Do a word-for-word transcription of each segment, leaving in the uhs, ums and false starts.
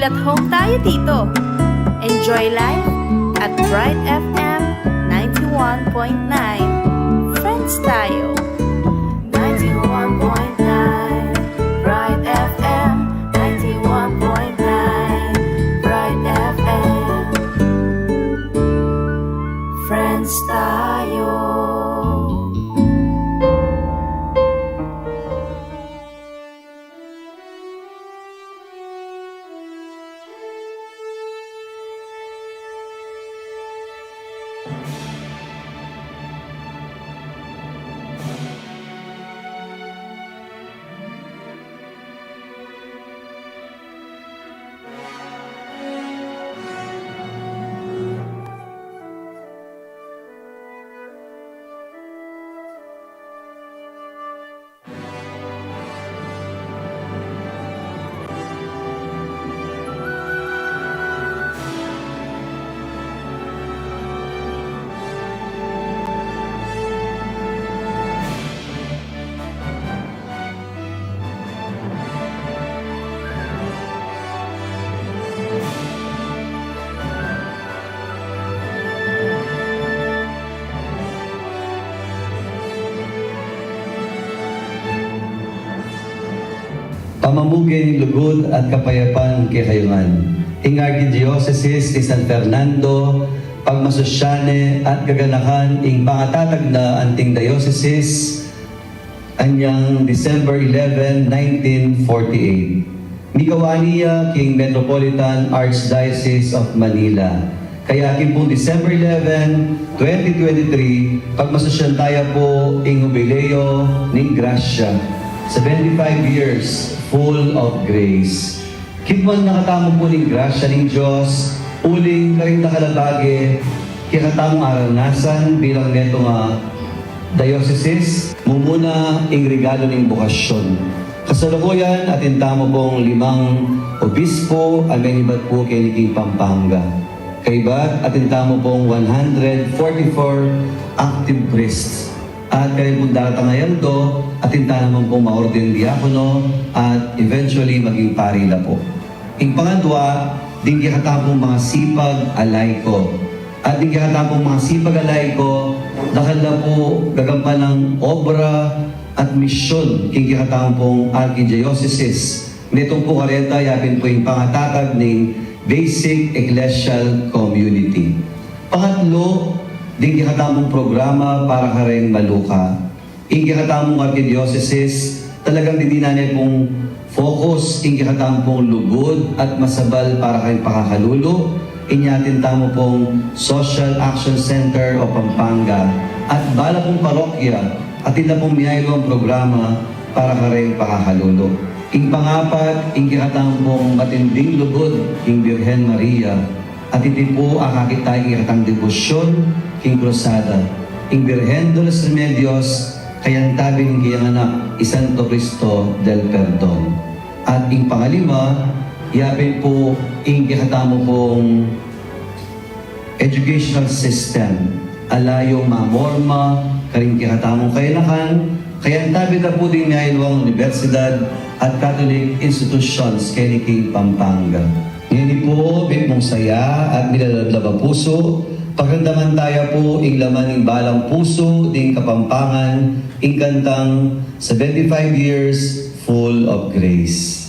At home tayo dito. Enjoy life at Bright F M ninety-one point nine. Friends tayo. Ninety-one point nine Bright F M, ninety-one point nine Bright F M. Friends tayo. Pamamuging lugud at kapayapan kekayu ngan. Ing Arkidiosesis ning San Fernando, pagmasusyan ne at gaganakan ing pangatatag na anting diosesis, anyang December eleven, nineteen forty-eight. Mikawani ya king Metropolitan Archdiocese of Manila. Kaya king pung December eleven, twenty twenty-three, pagmasusyan taya pu ing Hubileo ning Grasya, seventy-five years full of grace. Kitman na katamu pu ning grasya ning Dios, uling karing dakal a bage, kekatamung aranasan bilang netung a diosesis, mumuna ing regalu ning bokasyon. Kasalukuyan, atin tamu pung limang obispo a menibat pu keni king Pampanga. Kaybat, atin tamu pung one hundred forty-four active priests. At kaya pung daratang a aldo, atin tana naman pung maordeng diakono at eventually maging pari la pu. Ing pangadwa, ding kekatamung masipag a laiko. At ding kekatamung masipag a laiko, dakal la pu gagampanan nang obra at misyon king kekatamung arkidiosesis. Netung pu kareta, yapin pu ing pangatatag ning basic ecclesial community. Pangatlu, ding kekatamung programa para kareng maluka. Ing kekatamung arkidiosesis, talagang dininan ne pung focus ing kekatamung lugud at masabal para kareng pakakalulu. Inya atin tamu pung Social Action Center of Pampanga at bala pung parokya, atin la pung miyayaliwang programa para kareng pakakalulu. Ing pangapat, ing kekatamung matinding lugud king Birhen Maria, at iti pu akakit taya king kekatang debosyon king Krusada, ing Birhen de los Remedios, kayantabi ning kayang anak, i Santo Cristo del Perdon. At ing pangalima, yapin pu ing kekatamung educational system, ala yung mamorma karing kekatamung kayanakan, kayantabi ta pu ding miyayaliwang universidad at Catholic institutions keni king Pampanga. Ngeni pu, mitmung saya at milalablab a pusu, pakiramdaman taya pu ing laman ning balang pusu ning Kapampangan, ing kantang seventy-five years full of grace.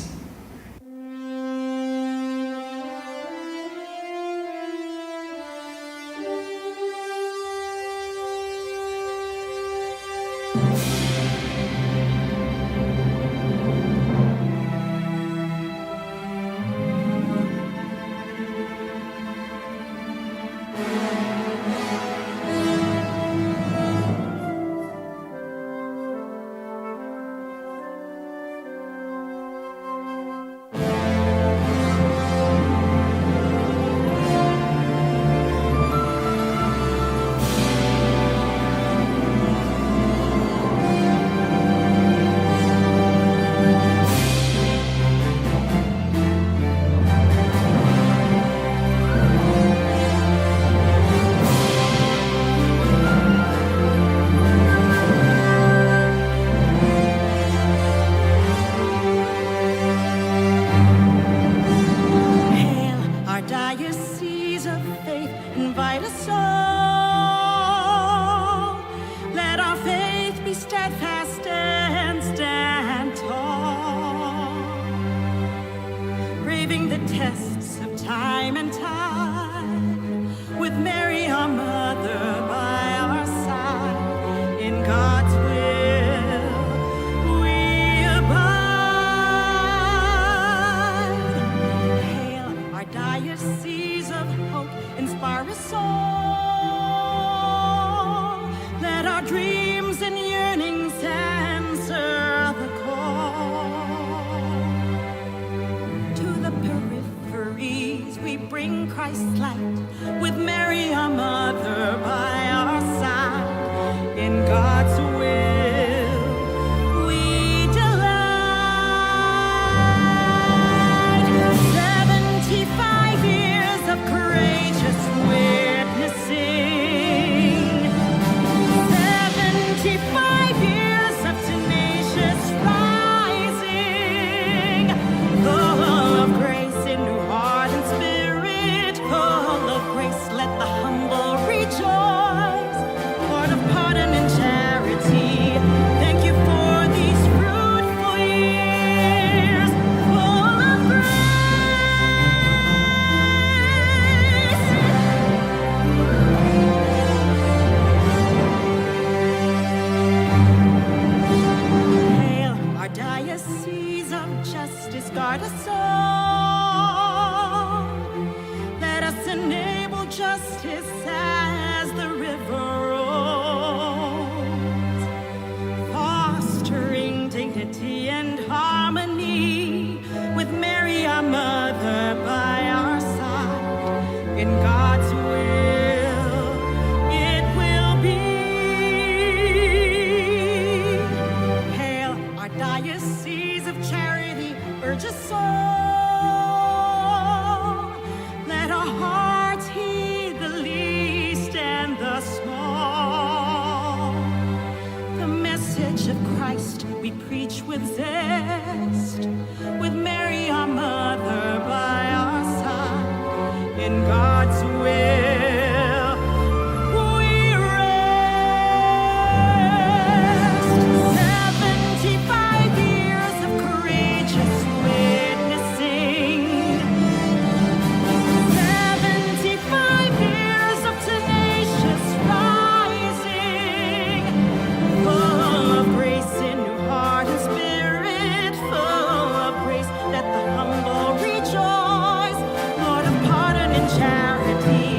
Seas of faith invite us all. Let our faith be steadfast and stand tall. Braving the tests of time and tide, with Mary our mother by our side, in God's will we abide. Hail our diocese of hope, inspire us all. Let our dreams and yearnings answer the call. To the peripheries we bring Christ's light, with Mary our mother by our side. In God's will we delight. Seventy-five years of courageous witnessing, seventy-five years of tenacious rising, full of grace in new heart and spirit, full of grace, let the humble rejoice. Lord of pardon and charity, thank you for these fruitful years, full of grace. Hail our diocese of justice, guard us all. Let us enable justice as the river rolls, fostering dignity and harmony, with Mary our mother by our side. In God's will it will be. Hail our diocese of charity, urge us all. Let our hearts heed the least and the small. The message of Christ we preach with zest, with Mary our mother by our side. In God's will we rest. Seventy-five years of courageous witnessing, seventy-five years of tenacious rising, full of grace in new heart and spirit, full of grace, let the humble rejoice. Lord of pardon and charity,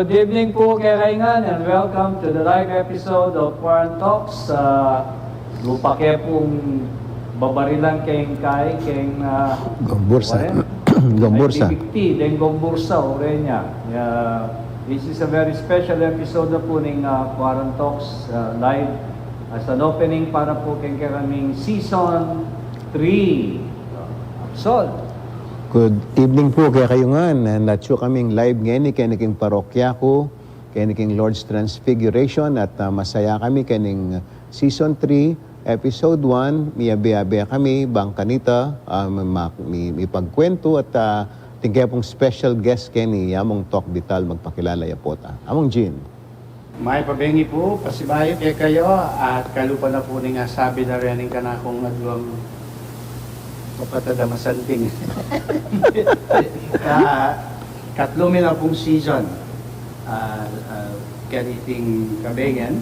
Good evening po kekayu ngan, and welcome to the live episode of Quaran Talks. Ah, lupa ke pung babarilan keng kai, keng, ah, Gombursa. Gombursa. Ay, deng Gombursa, Orenia. Yeah, this is a very special episode na po ning, ah, Quaran Talks, ah, live as an opening para po keng kekaming season three. Absol. Good evening po kekayu ngan, and atyu kaming live ngeni keni king parokya ku, keni king Lord's Transfiguration, at, ah, masaya kami kening season three, episode one, miyabe-abe kami, bang kanita, ah, ma-, mi-, mipagkwentu at, ah, atin ke pung special guest keni, ya mung Talk Vital, magpakilala ya pota. Among Jean. Mayap a bengi pu, pasibayu kekayu, at kalupa na pu ning asabi da reng kanakung aduang kapatad a masanting. Ka-, katlu mi na pung season, ah, ah, kaniting kabengan,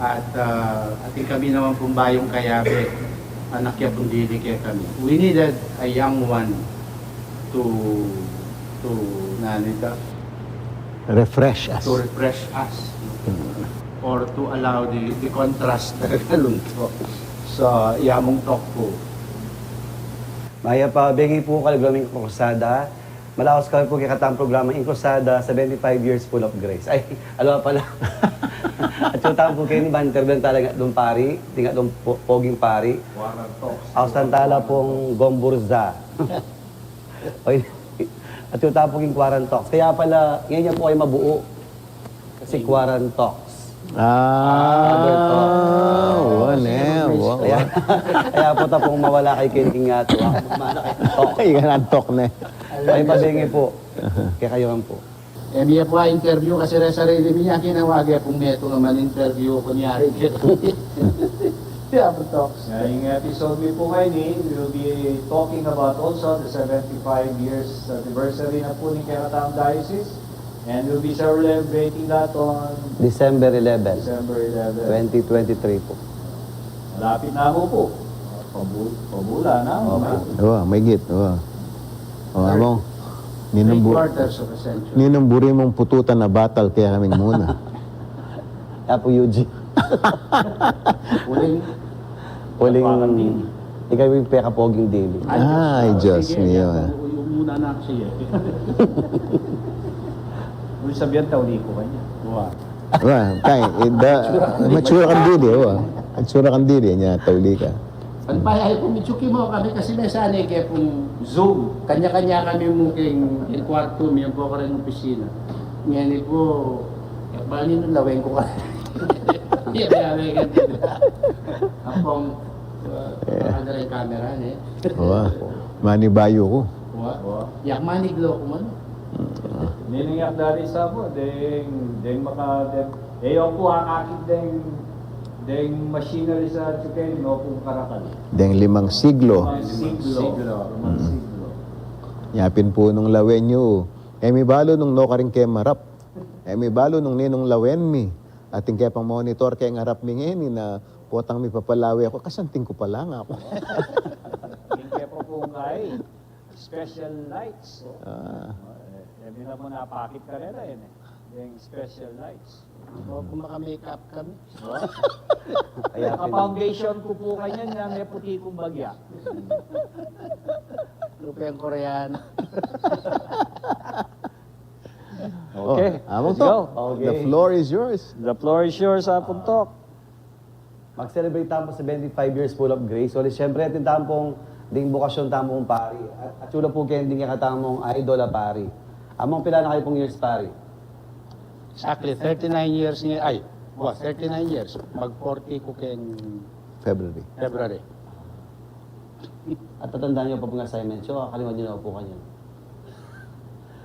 at, ah, atin kami naman pung bayung kayabe, anak ya pung dili kekami. We needed a young one to, to, nanu ita? Refresh us. To refresh us. Mm. Or to allow the, the contrast na kalunto. So, ya mung Talk pu. Mayap a bengi pu, kaluguran ming kakrusada. Malaus kami pu kekatang programang Ing Krusada, seventy-five years full of grace. Ay, alwa pala. Atyu tamu pu keni, ban interview tala ing atlung pari, ding atlung po-, poging pari. Quaran Talks. Ausan tala pung Gomburza. Oy, atyu tamu pu king Quaran Talks. Kaya pala, ngeni ya pu kayu mabuo. Kasi Quaran Talks. Ah, Other Talks. Wa, ne, wa, wa. Kaya, kaya pu ta pung mawala kay Ken King Ato, ah, mana kay Talk. Ay, ganun, Talk ne. Ay, pabenge pu. Kekayu ngan pu. E, mi ya pu a-interview kasi reng sarili mi ya, kinawa ke pung metung a man-interview, kunyari, kaya pu Talks. Ngeni, ing episode mi pu ngeni, we'll be talking about also the seventy-five years anniversary na pu ning kekatang diocese, and we'll be celebrating that on December eleven. December eleven. Twenty twenty-three pu. Malapit na pu pu. Pabu-, pabula na, opo. Wa, maygit, wa. O, among, ninung bu-, three quarters of a century. Ninung buri mung pututan a batal, kaya kaming muna. Tapu, Eugene. Uling, uling, ikaw ing pekapoging dili. Ay, Diyos mio. Sige, muna na kasi e. Uling sabihan, tauli ku kanya. Wa. Wa, tay, e, da, matsura kang dili, wa. Matsura kang dili, nya tauli ka. Pagpayag ku, mitsuki mu kami kasi me sana ke pung Zoom. Kanya-kanya kami mu king, king kwartu mi, ing ku kareng opisina. Ngeni pu, e, bani nung lawen ku ka. Iya, iya, iya, iya. Apung, e, ada ring kamera, ne? Wa. Manibayu ku. Wa. Wa. Yak maniglo ku man. Ninung yak dali sa pu, deng, deng maka, deng, e, yu pu akakit deng, deng machinery sa atyu keni, no, kung karakal. Deng limang siglo. Limang siglo. Limang siglo. Nya pin pu nung lawen yu, e mi balu nung nukarin ke marap. E mi balu nung ninung lawen mi. Atin ke pang monitor keng arap mi ngeni na potang mipapalawe ku, kasanting ku pala nga ku. Atin ke pa pu keng special lights, o. Ah. E, e, mi naman napakit karela, e, ne. Deng special lights. O, kung maka-makeup kami. Kaya pin- Naka-foundation ku pu kanyan, nya meputi kung bagya. Lupeng Koreano. Okay. O, among Talk. Okay. The floor is yours. The floor is yours, Apung Talk. Mag-celebrate tamu seventy-five years full of grace. So, siyempre, atin tamu pung ding bokasyon tamu pung pari. At, atyu na pu keng ding kekatamung idol a pari. Among pila na kayu pung years, pari? Exactly, thirty-nine years ngeni, ay, wa, thirty-nine years. Mag-forty ku keng February. February. At tatandaan yu pa pung assignment yu, kakalimutan yu na pu kanyan.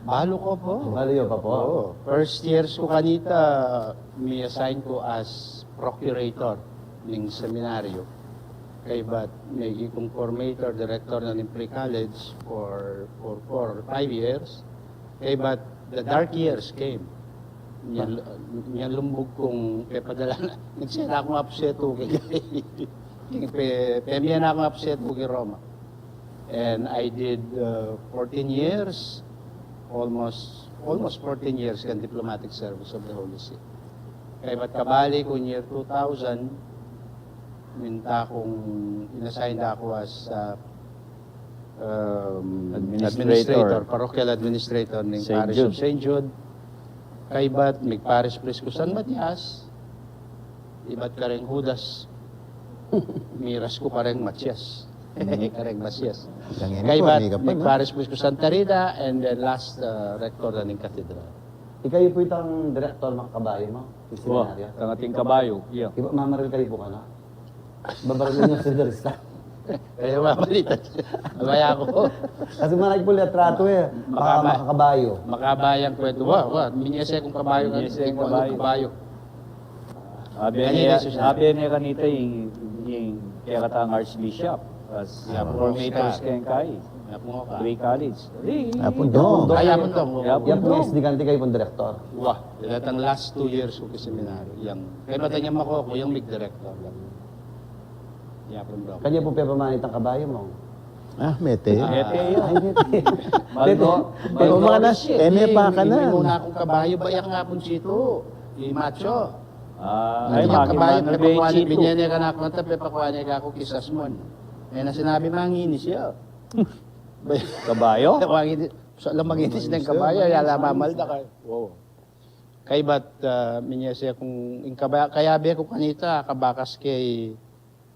Balu ku pu. Balu yu pa pu. Oo. First years ku kanita, mi-assign ku as procurator ning seminaryo. Kaybat meging kung formator, director na ning pre-college for, for four or five years. Kaybat the dark years came. Nya, nya lumbug kung pepadala na. Nagsenda kung absuetu keng, keng pe-, pemie na kung absuetu keng Roma. And I did, uh, fourteen years, almost almost fourteen years keng diplomatic service of the Holy See. Kaybat kabali kung year two thousand, minta kung inassign da ku as, ah, um, Administrator. Administrator, parochial administrator ning Saint Parish of Jude. Saint Jude. Kaybat, mig-parish priest ku San Matias, ibat kareng Judas, miras ku kareng Matias. Kareng Matias. Kaybat, mig-parish priest ku Santa Rita, and then last, uh, rector na ning cathedral. Ikayu pu itang direktor makabayu mu, ing seminaryo? Tang ating kabayu, yeah. Iba, mamaril kayu pu kanu? Babaril yu si Dorista. Kaya mabalita. Abaya ku. Kasi manay pu litratu e. Maka-, makakabayu. Makabayang kwentu. Wa, wa. Minyese kung kabayu. Minyese kung kabayu. Abi ne, abi ne kanita ing, ing kekatang Archbishop. As formators keng kai. Three College. Apung Dong. Ay, Apung Dong. Apung Dong. Di kanita kayu pung direktor. Wa, datang last two years ku keng seminaryo. Yang, kaybat yang mako ku, yang mig-direktor. Yang Apung Dong. Kanya pu pepamanit ang kabayu mu? Ah, mete. Mete. Ay, mete. Maldo, maldo. Eme pa ka na. Eme pa ka na. Eme muna kung kabayu, bayak nga pung situ. I macho. Ay, kabayu, pepakuan ne, binie ne kanaku, pepakuan ne kaku kis Asmon. E na sinabi manginis ya. Kabayu? Manginis. Sa la manginis neng kabayu, ya la mamalda ka. Wow. Kaybat, ah, minyese kung ing kabayu, kayabe ku kanita, kabakas keng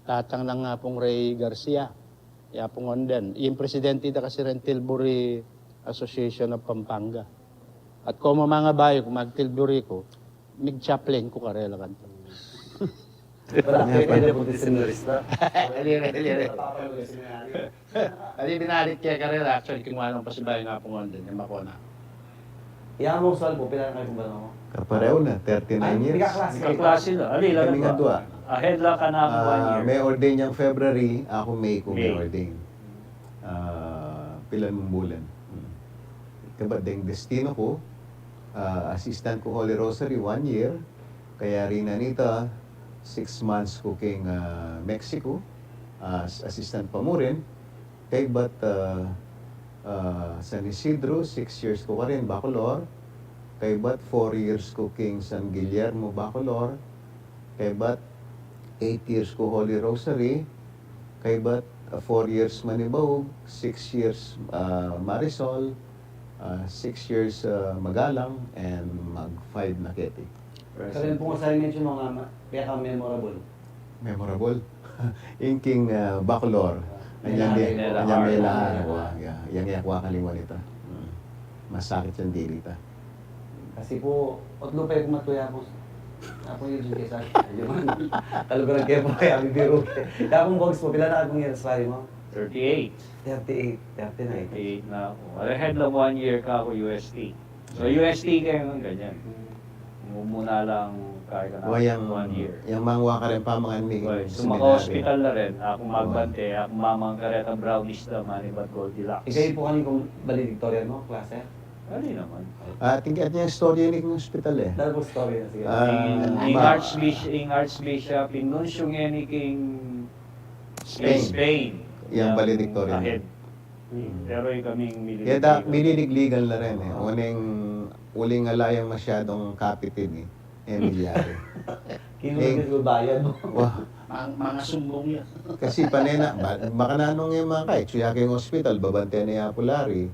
tatang nang Apung Rey Garcia, i Apung Onden. Ing presidente da kasi reng Tilbury Association of Pampanga. At komu mangabayu ku, mag-Tilbury ku, mig-chaplain ku karela kanita. Wala, pwede pu ing seminarista. Dali, dali, dali. Ali, binalik ke karela, actually, kinuha nang pasibayu ing Apung Onden, yang mako na. Yang Apung Sol pu, pila na kayu pung banua mu? Kapareho na, thirty-nine years. Ay, magkaklase. Magkaklase na. Ali, kami nga dua. Ahead la kanaku one year. Ah, me-ordain yang February, aku May ku me-ordain. Ah, pilan mung bulan. Hmm. Kaybat deng destino ku, ah, assistant ku Holy Rosary, one year. Kayari na nita, six months ku keng, ah, Mexico, ah, as-, assistant pa mu rin. Kaybat, ah, ah, San Isidro, six years ku karin, Bacolor. Kaybat, four years ku keng San Guillermo, Bacolor. Kaybat, eight years ku Holy Rosary. Kaybat, ah, four years Manibaug, six years, ah, Marisol, ah, six years, ah, Magalang, and mag-five na keti. Karin pung assignment yu, mga ma-, peka-memorable? Memorable? Ing king, ah, Bacolor. Anyang di, anyang mela, wa, ya, yang e ku akalingwan ita. Hmm. Masakit yang dili ta. Kasi pu, otlu pa ku matuya pu. Apung Eugene kesa. Kaluguran ke pu, kaya bibiru ke. Kaya pung bogs pu, pila na kayu pung years pari mu? Thirty-eight. Thirty-eight, thirty-nine. Thirty-eight na aku. Ahead lang one year kaku U S T. So, U S T kaya ngan ganyan. Mumuna lang kaya ka na one year. Yang mangwa ka rin pamangan mi. Well, so, seminary. Maka-hospital na rin. Aku magbante, aku mamang kareta Brownies da, manibat Goldilocks. Ikayu pu kanin kung valedictorian mu, klase? Ali naman. Ah, tingkat niya istorya ini king hospital e. Dahil po istorya, sige. Ah, ing, ing ma- Archbishop, ing Archbishop, ing nuncio ngeni king Spain. Spain. Yang valedictorian. Ahead. Hmm. Pero ikaming mililigligan. Kaya da, mililigligan la rin e. Uling, uling ala yang masyadong kapit ini. E milyari. Kinuha ko bayad mo. Wah. Mang-, mga sumbong yan. Kasi panena, ba-, baka nanung yung mga kahit, suya kayong hospital, babante na yung apulari.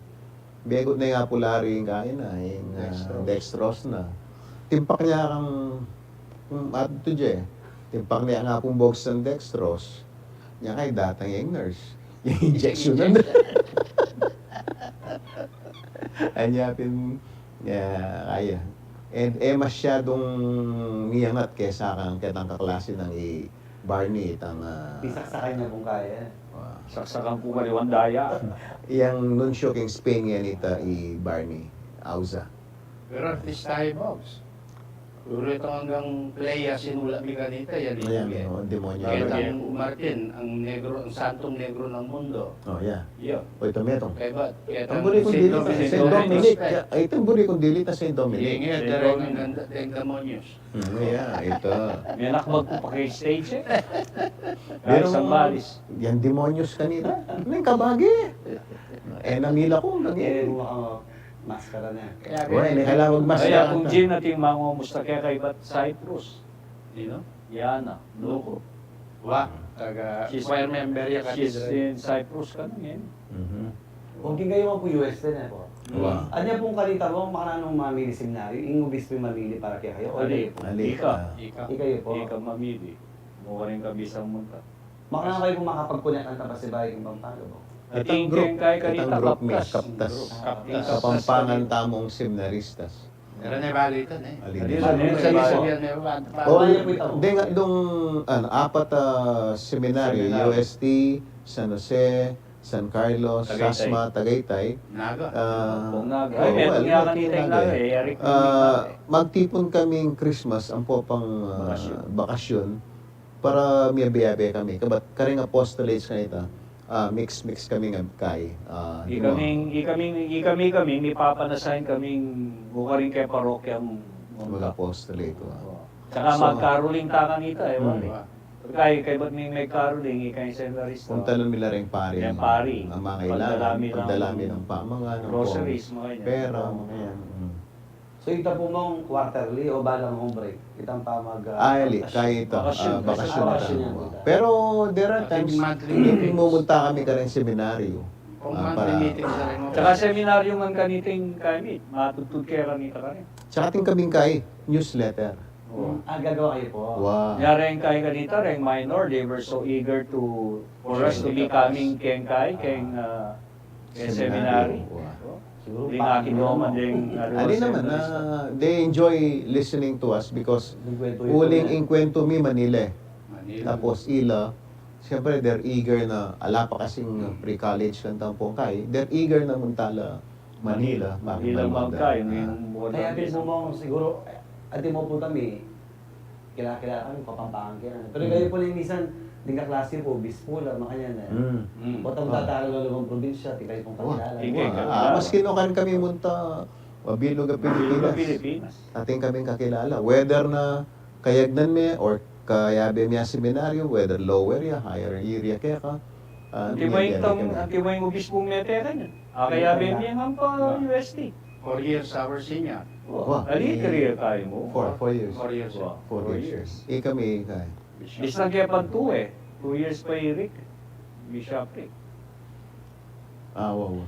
Begut na yung apulari yung kain na, yung, ah, dextrose. Dextrose na. Timpak niya kang, kung ato dyan, timpak niya nga pong box ng dextrose. Niya kay datang yung nurse. Yung injection na. Anya pin, ya, kaya. And, eh, masyadong miyangat kesa kang ketang kaklase nang i Barney, itang, ah, pisaksakan niya kung kaya. Saksakan ku kaliwang daya. Yang nuncio king Spain yan ita i Barney Auza. Pero artista i Bogs. Pero itong hanggang play a sinula mi kanita, yan, ayan, eh, oh, demonyo. Ketang Martin, ang negro, ang santong negro ng mundo. Oh, yeah. Yeah. O, ito, metong. Kaya ba, ketang Saint Dominic. Saint Dominic. Ay, ito, buri kong dili ta Saint Dominic. Iya, nga, dareng ang ganda, dareng demonyos. Hmm, yeah, ito. May nakbag ko pa kay stage, eh. Pero kahit sa balis. Yan demonyos kanina. May kabagi. Eh, namila ko, lagi. Eh, mga, Maskara na. Kaya Uy, ganyan. Kailangan magmaskara. Kaya kung Jim, ating mangamusta kaya kaybat Cyprus. Sino? Yana, Nuko. Wa, taga She's, choir member ya she's Cathedral. In Cyprus kanu, eh. Mhm. Kung king kayu man pu U S ten, eh, pu. Wa. Anya pung kanita mu, makananu mamili seminaryo, ing obispu ing mamili para kekayu, o Ali, ikayu pu? Ali, ika. Ah. Ika. Ikayu pu. Ika mamili. Mu rin kabisang munta. Makananu kayu pung makapag-connect-an ta pasibayu king Pampanga, pu? Itang group, keng kay itang kanita, group mi, Kaptas. Kaptas. Kaptas. Kapampangan tamung seminaristas. Meron na balitan, eh. Alin? Alin? Alin? Alin? Alin? Alin? O, deng, deng, ano, apat a seminaryo, seminaryo. U S T, San Jose, San Carlos, Tagaytay. Sasma, Tagaytay. Naga. Ah, Kung Naga. Ay, oh, meron well, nga meron kanita ing Naga, Naga, eh. Yari kung Ah, Naga, eh. Magtipun kaming Christmas, ampo pang, ah, bakasyon. Bakasyon. Para miyabe-yabe kami. Kabat, karing apostolates kanita, ah, mix-mix kami nga kay, ah, Ikaming, ikaming, ikami, kami, mipapanasayan kaming, bukaring kay parokya, mag-apostolate, ah. Tsaka so, mag-caroling ta kanita, eh, mm. Wari. Kay, kaybat mi mag-caroling, ikay seminarista. Puntalan mi la ring pari. Ring pari. Ang mga ilangan, pagdala mi ng pagdala mi ng pamangan, ng rosaries, mga ganyan. Pera, mga ganyan. Mm. So, ita pu mang quarterly o bala mang break? Itang pamag, ah, Ay, ali, bakasyon. Kay ita, bakasyon, ah, bakasyon, ah, bakasyon ita. Pero there are times, monthly meetings. Mumunta kami karing seminaryo. Kung ah, monthly para meetings na rin mo. Tsaka seminaryo man kaniting kami, matudtud kaya kanita kani. Tsaka atin kaming kay newsletter. Oo. Hmm, ah, gagawa kayu pu. Wow. Yari kay kanita, reng minor, they were so eager to, for us to be coming keng kay, keng, ah, Kaya seminary. Seminary. Wow. Siguro di pa-, nga kinuha man din, ano, ali naman, seminarista. Ah, they enjoy listening to us because uling ing kwentu mi Manila, eh. Manila. Tapos ila, siyempre, they're eager na, ala pa kasing pre-college kanta pung kay, they're eager na munta la Manila, Manila. Para di lang magkay, ah. Kaya atin mu mang siguro, eh, atin mu pu kami, kilala-kilala kami, Kapampangan kaya. Pero kayu pu na minsan, ding kaklase pu, obispu la, makanyan, eh. Mm. Potang tatara la lumang probinsya, atin kayu pung kakilala. Wow. Ah, maski nukarin kami munta, mabilug a Pilipinas. Mabilug a Pilipinas. Atin kaming kakilala. Whether na kayagnan mi or kayabe mi a seminaryo, whether lower ya, higher year ya keka. Ah, antimo ing obispu mete kanyan. Ah, kayabe mi ngan pa U S T. Four years our senior. Wa, ali, three year kaya mu. Four, four years. Four years. Wa, four years. Ikami, ikay. Bisnan kaya pa two, eh. Two years pa i Rick. Bishopric. Ah, wa, wa.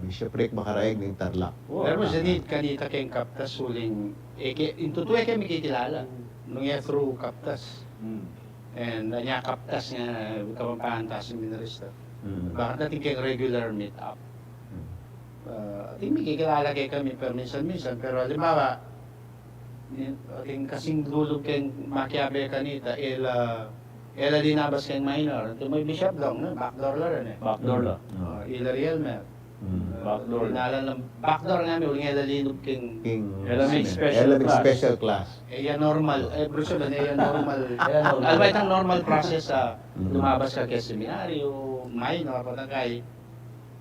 Bishopric, makaraig ning Tarlac. Wa. Pero sa nit kanita keng Kaptas, uling, eh, ke, ing tutu e ke mikikilala. Nung e through Kaptas. Hmm. And, ah, nya Kaptas nga, Kapampangan Taas Seminarista. Mm. Bakit atin keng regular meet-up? Mm. Ah, atin mikikilala kekami, pero minsan-minsan, pero halimbawa, atin kasing lulub keng makiabe kanita, e la, e la linabas keng minor. Antimo i Bishop Dong, no? Backdoor la rin, eh. Backdoor la. Mm. Ah, Hilary Elmer. Mm. Backdoor. Dinalan lang, backdoor nga mi, uling e la linub keng, keng, e la make special class. E ya normal. E, pero sabi, e ya normal. E ya normal. Alba itang normal process, ah, lumabas ka keng seminaryo, minor, patang kay.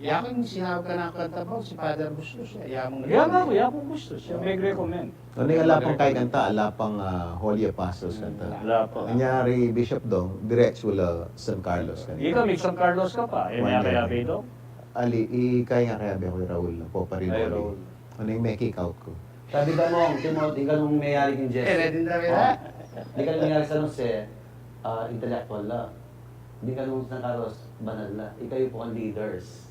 Ya kung sinawag ka na kanta ba, si Father Bustos, ya, ya mung recommend. Ya nga, ya mung Bustos, ya mung recommend. Nung ala pang kay kanta, ala pang, ah, Holy Apostles kanta. Ala pa. Nangyari, Bishop Dong, diretso la San Carlos kanita. Ikami San Carlos ka pa, e, maya kayabe, Dong? Ali, ikay nga kayabe ku i Raul, Popa Rinoli. Ay, Raul. Nung me-kick out ku. Sabi da mu, Timothy, ika nung meyari king Jesuit. E, ready na rin, ha? Ika nung meyari San Jose, ah, intellectual la. Ika nung San Carlos, banal la. Ikayu pu ang leaders.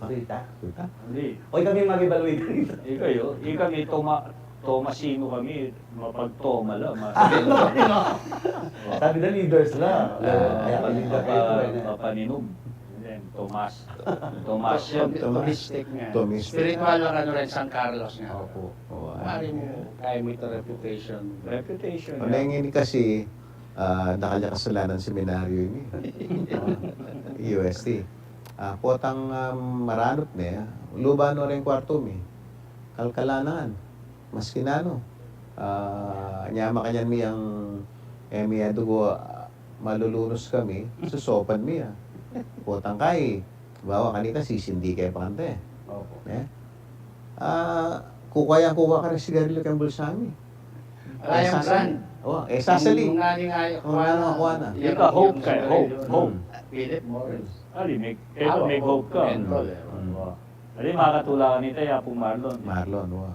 Kita? Kita? Hindi. O, ikami mag-evaluate dito. Ikayu, ikami Toma-, Tomasino kami, mapagtoma la, mas- Sabi na leaders la. Ah, kaya kami leader kayo, eh. Mapaninom. Yan, Tomas. Tomas yan. Tomistic nga. Tomistic. Spiritual lang ano rin, San Carlos nga. Opo. Mari mu, kaya mu ito reputation. Reputation, yeah. Ang ini kasi, ah, dakal ya kasalanan seminaryo ini. U S T. Ah, potang, ah, maranup ne, luba no ring kwartu mi. Kalkalanan. Maski nanu. Ah, nya makanyan mi yang, e mi adugo, ah, malulunus kami, susopan mi, ah. Potang kay, bawa kanita, sisindi kaya pa kanta, e. Opo. E? Ah, kukwa yang kukwa ka ring sigarilyo keng bulsa mi. Ala yang brand. O, e, sasali. Nung nani nga, kuha na. Ika, Hope ka, Hope, Hope. Philip Morris. Ali, may, e, may Hope ka. Menthol, e. Mm. Wa. Dali, makatula kanita, ya pung Marlon. Marlon, wa.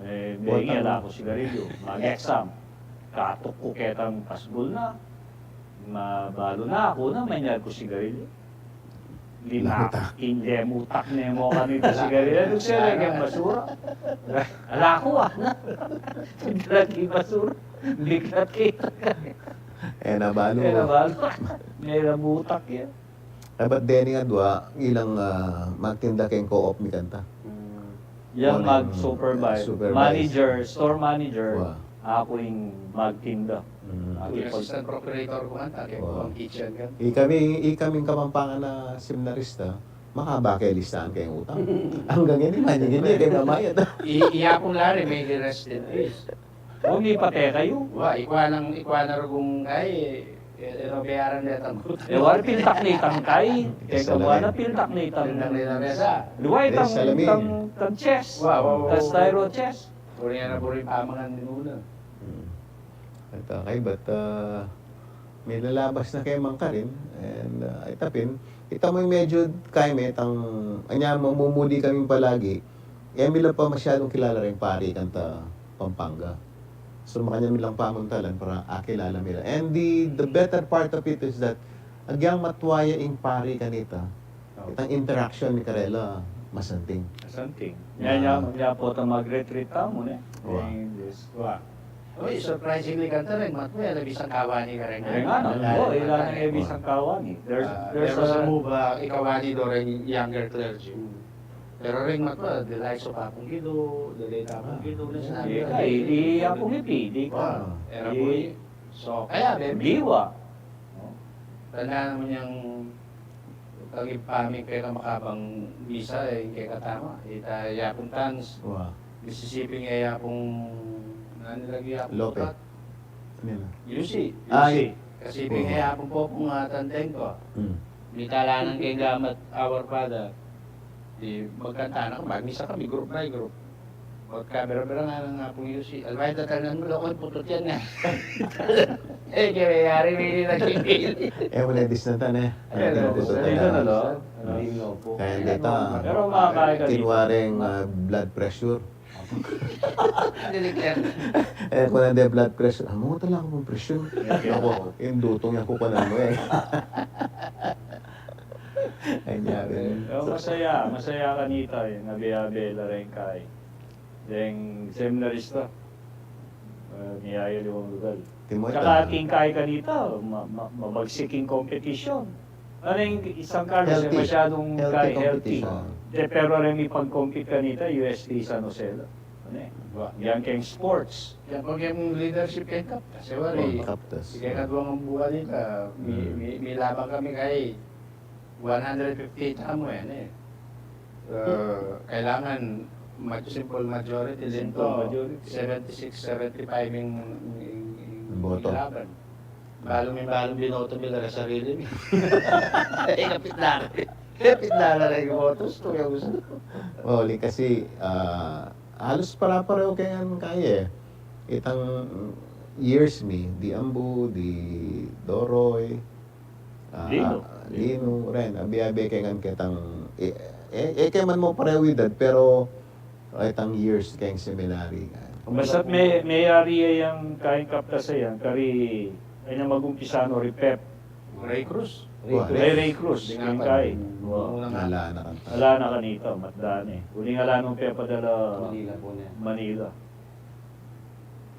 E, bengi, ala ku sigarilyu. Mag-exam. Katuk ku ketang pasbul na. Mabalu na, aku na, manyal ku sigarilyu. Lima, lemutak ne mu kanita sigarilyu. Nung sila keng basura. Ala ku, a. Lagi basura. Biglat kita. E, nabalu. E, nabalu. Mera mutak ya. E, but deni adwa, ilang, a, magtinda keng co-op mi kanta. Yang mag-supervise. Supervise. Manager, store manager. Wa. Aku ing magtinda. Aku ing assistant procurator ku kanta, keng kitchen kan. Ikami, ikaming Kapampangan a seminarista, makaba ke listaan keng utang. Anggang ini, manyingin ya keng mamayad. I, iya pung lari, may rest in peace. O, mipate kayu. Wa, ikwa nang, ikwa na rugung kai, e, e, no, bayaran detang utang. E, wari pintak nitang kai. Teka, wari pintak nitang. Pintak nitang mesa. Liwa itang, itang, itang chess. Wa, wa, wa, wa. Itang styro chess. Puri na, puri pamangan ni una. Hmm. Ita, kay, but, a, milalabas na keng mangkarin, and, a, ita pin, ita mu medyo kaya me itang, anya, mamumuli kami palagi, e mi la pa masyadung kilala ring pari kanta Pampanga. So, makanyan mi lang pamuntalan para akilala mi la. And the, the better part of it is that, agyang matwa ya ing pari kanita, itang interaction mi karela, masanting. Masanting. Nya, nya, nya pu ta mag-retreat tamu, ne? Wa. Ay, Diyos. Wa. Uy, surprisingly, kanta reng matwa, ala bisang kawani kareng. Reng anu, o, ila nang e bisang kawani. There's, a, there's a move, a, ikawani do reng younger clergy. Hmm. Pero reng matwa, the likes of Apung Guido, the late Apung Guido, na sinabi. Ika, i, i Apung Ipi, di ka. Wa, era i, so, kaya, bebe. Diwa. Tanda naman yang kang ipaming keka makabang misa, e, keka tama. Ita ya pung Tans. Wa. Mississippi nga ya pung, nanu lagi ya pung Lope. Kat? Nila. Yusi. Ay. Yusi. Kasi ping ya pung popung nga tanteng ko. Hmm. Mitala nang keng gamat Our Father. Di magkanta na kami, magmisa kami, group by group. Ot kabira-bira nga nang Apung Yusi, alway tatalnan mu, lokon putut yan nga. E, kaya yari, mili na kipili. E, wala disnatan, e. Ay, wala disnatan, e. Kaya deta, pero makakaya ka dito. Kinwareng, a, blood pressure. Dinikler. E, kung nande blood pressure, amo talaga pung pressure. Ako, yung dutong yan, kukunan mo, e. Ay, niya rin. Pero masaya, masaya kanita, e. Nabiyabe la rin kay. Deng seminarista. E, miyayaliwang lugal. Tsaka ating kay kanita, ma-, ma-, mabagsik ing competition. Ano ing isang Carlos, e, masyadung kay healthy. De, pero rin ipag-compete kanita, U S T San Jose la. Ano e? Yan keng sports. Yan pag yung leadership keng Kaptas, e, wari. Kaptas. Sige, kadwang buwan nita, mi-, mi-, milabang kami kay one hundred fifty tamu yan, e. E, kailangan ma-, simple majority, simple majority. Seventy-six, seventy-five ing, ing, ing boto. Ilaban. Balum, balum binoto mi la sarili mi. E, kapit na. Kapit na la ing boto, gusto kaya gusto. Well, kasi, a, halos para-pareho kaya, e. Itang years mi, di Ambu, di Doroy, a, Lino. A, Lino rin, abi-abi keng ketang, e, e, e, kaya man mo pareho edad, pero, a, itang years keng seminary. Basta't me-, meyari yang keng Kaptas a yan, kari, ay na mag-umpisa no, ri Pep. Ray Cruz. Ray Cruz. Ray Cruz, keng kay. Ala na kanita. Ala na kanita, matda ne. Uling ala nung pepadala Manila pu ne. Manila.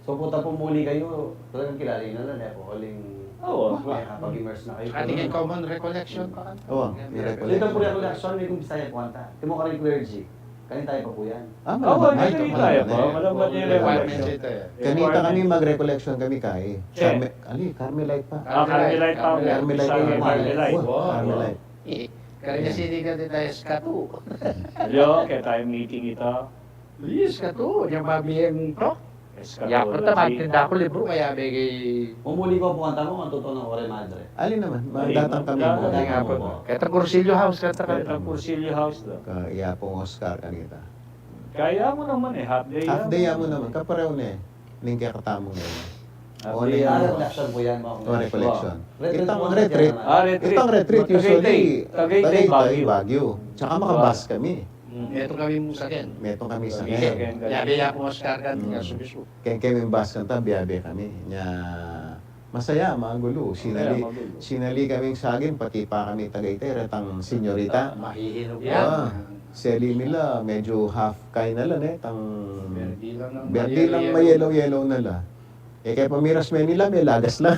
So, pota pumuli kayu, talagang kilala yu na la, ne, pu, uling, awa, nakapag-immerse na kayu. Ating common recollection pa. Awa, may recollection. Dita pu recollection, may kumpisa ya pu kanta. Timo karing clergy. Kanita ya pa pu yan. A, awa, malabat, kanita ya pa. Malabat ya ing recollection. Kanita kami mag-recollection kami kay Carme-, ali, Carmelite pa. A, Carmelite pa. Carmelite pa. Carmelite. Wa, Carmelite. E, karena sini kanita eskatu. Yo, kaya tayo meeting ita. Yes, katu, yang mabiyang tok. Eschatology. Yaku ta, magtinda ku libru, kaya bege. Mumuli ku pu kanta mu, matuto na Ore Madre. Alin naman? Alin? Datang kami pu. Datang kami pu. Ketang Cursillo House, kanta ka. Ketang Cursillo House da. Kaya pu Oscar kanita. Kaya mu naman e, half day ya mu naman. Kapareho ne. Ning kekatamu ngan. Half day ya. A, recollection pu yan, mga. O, recollection. Retreat pu yan. Itang retreat. A, retreat. Itang retreat, usually, Tagaytay, Baguio. Tsaka makabus kami. Metung kami mu saken. Metung kami saken. Saken, saken. Biabe ya pu Oscar kan, mm, kaso bisu. Keng kami basket ta, biabe kami. Nya, masaya, magulu. Masaya, sinali, magulu. Sinali kaming saging, pati pa kami tagay te, retang senyorita. Ah, mahihinog yan. Ah, seli mi la, medyo half kain na la, ne, tang berdi lang, berdi lang, mayelo-yelo na la. E, kaya pamiras me nila, may lagas la.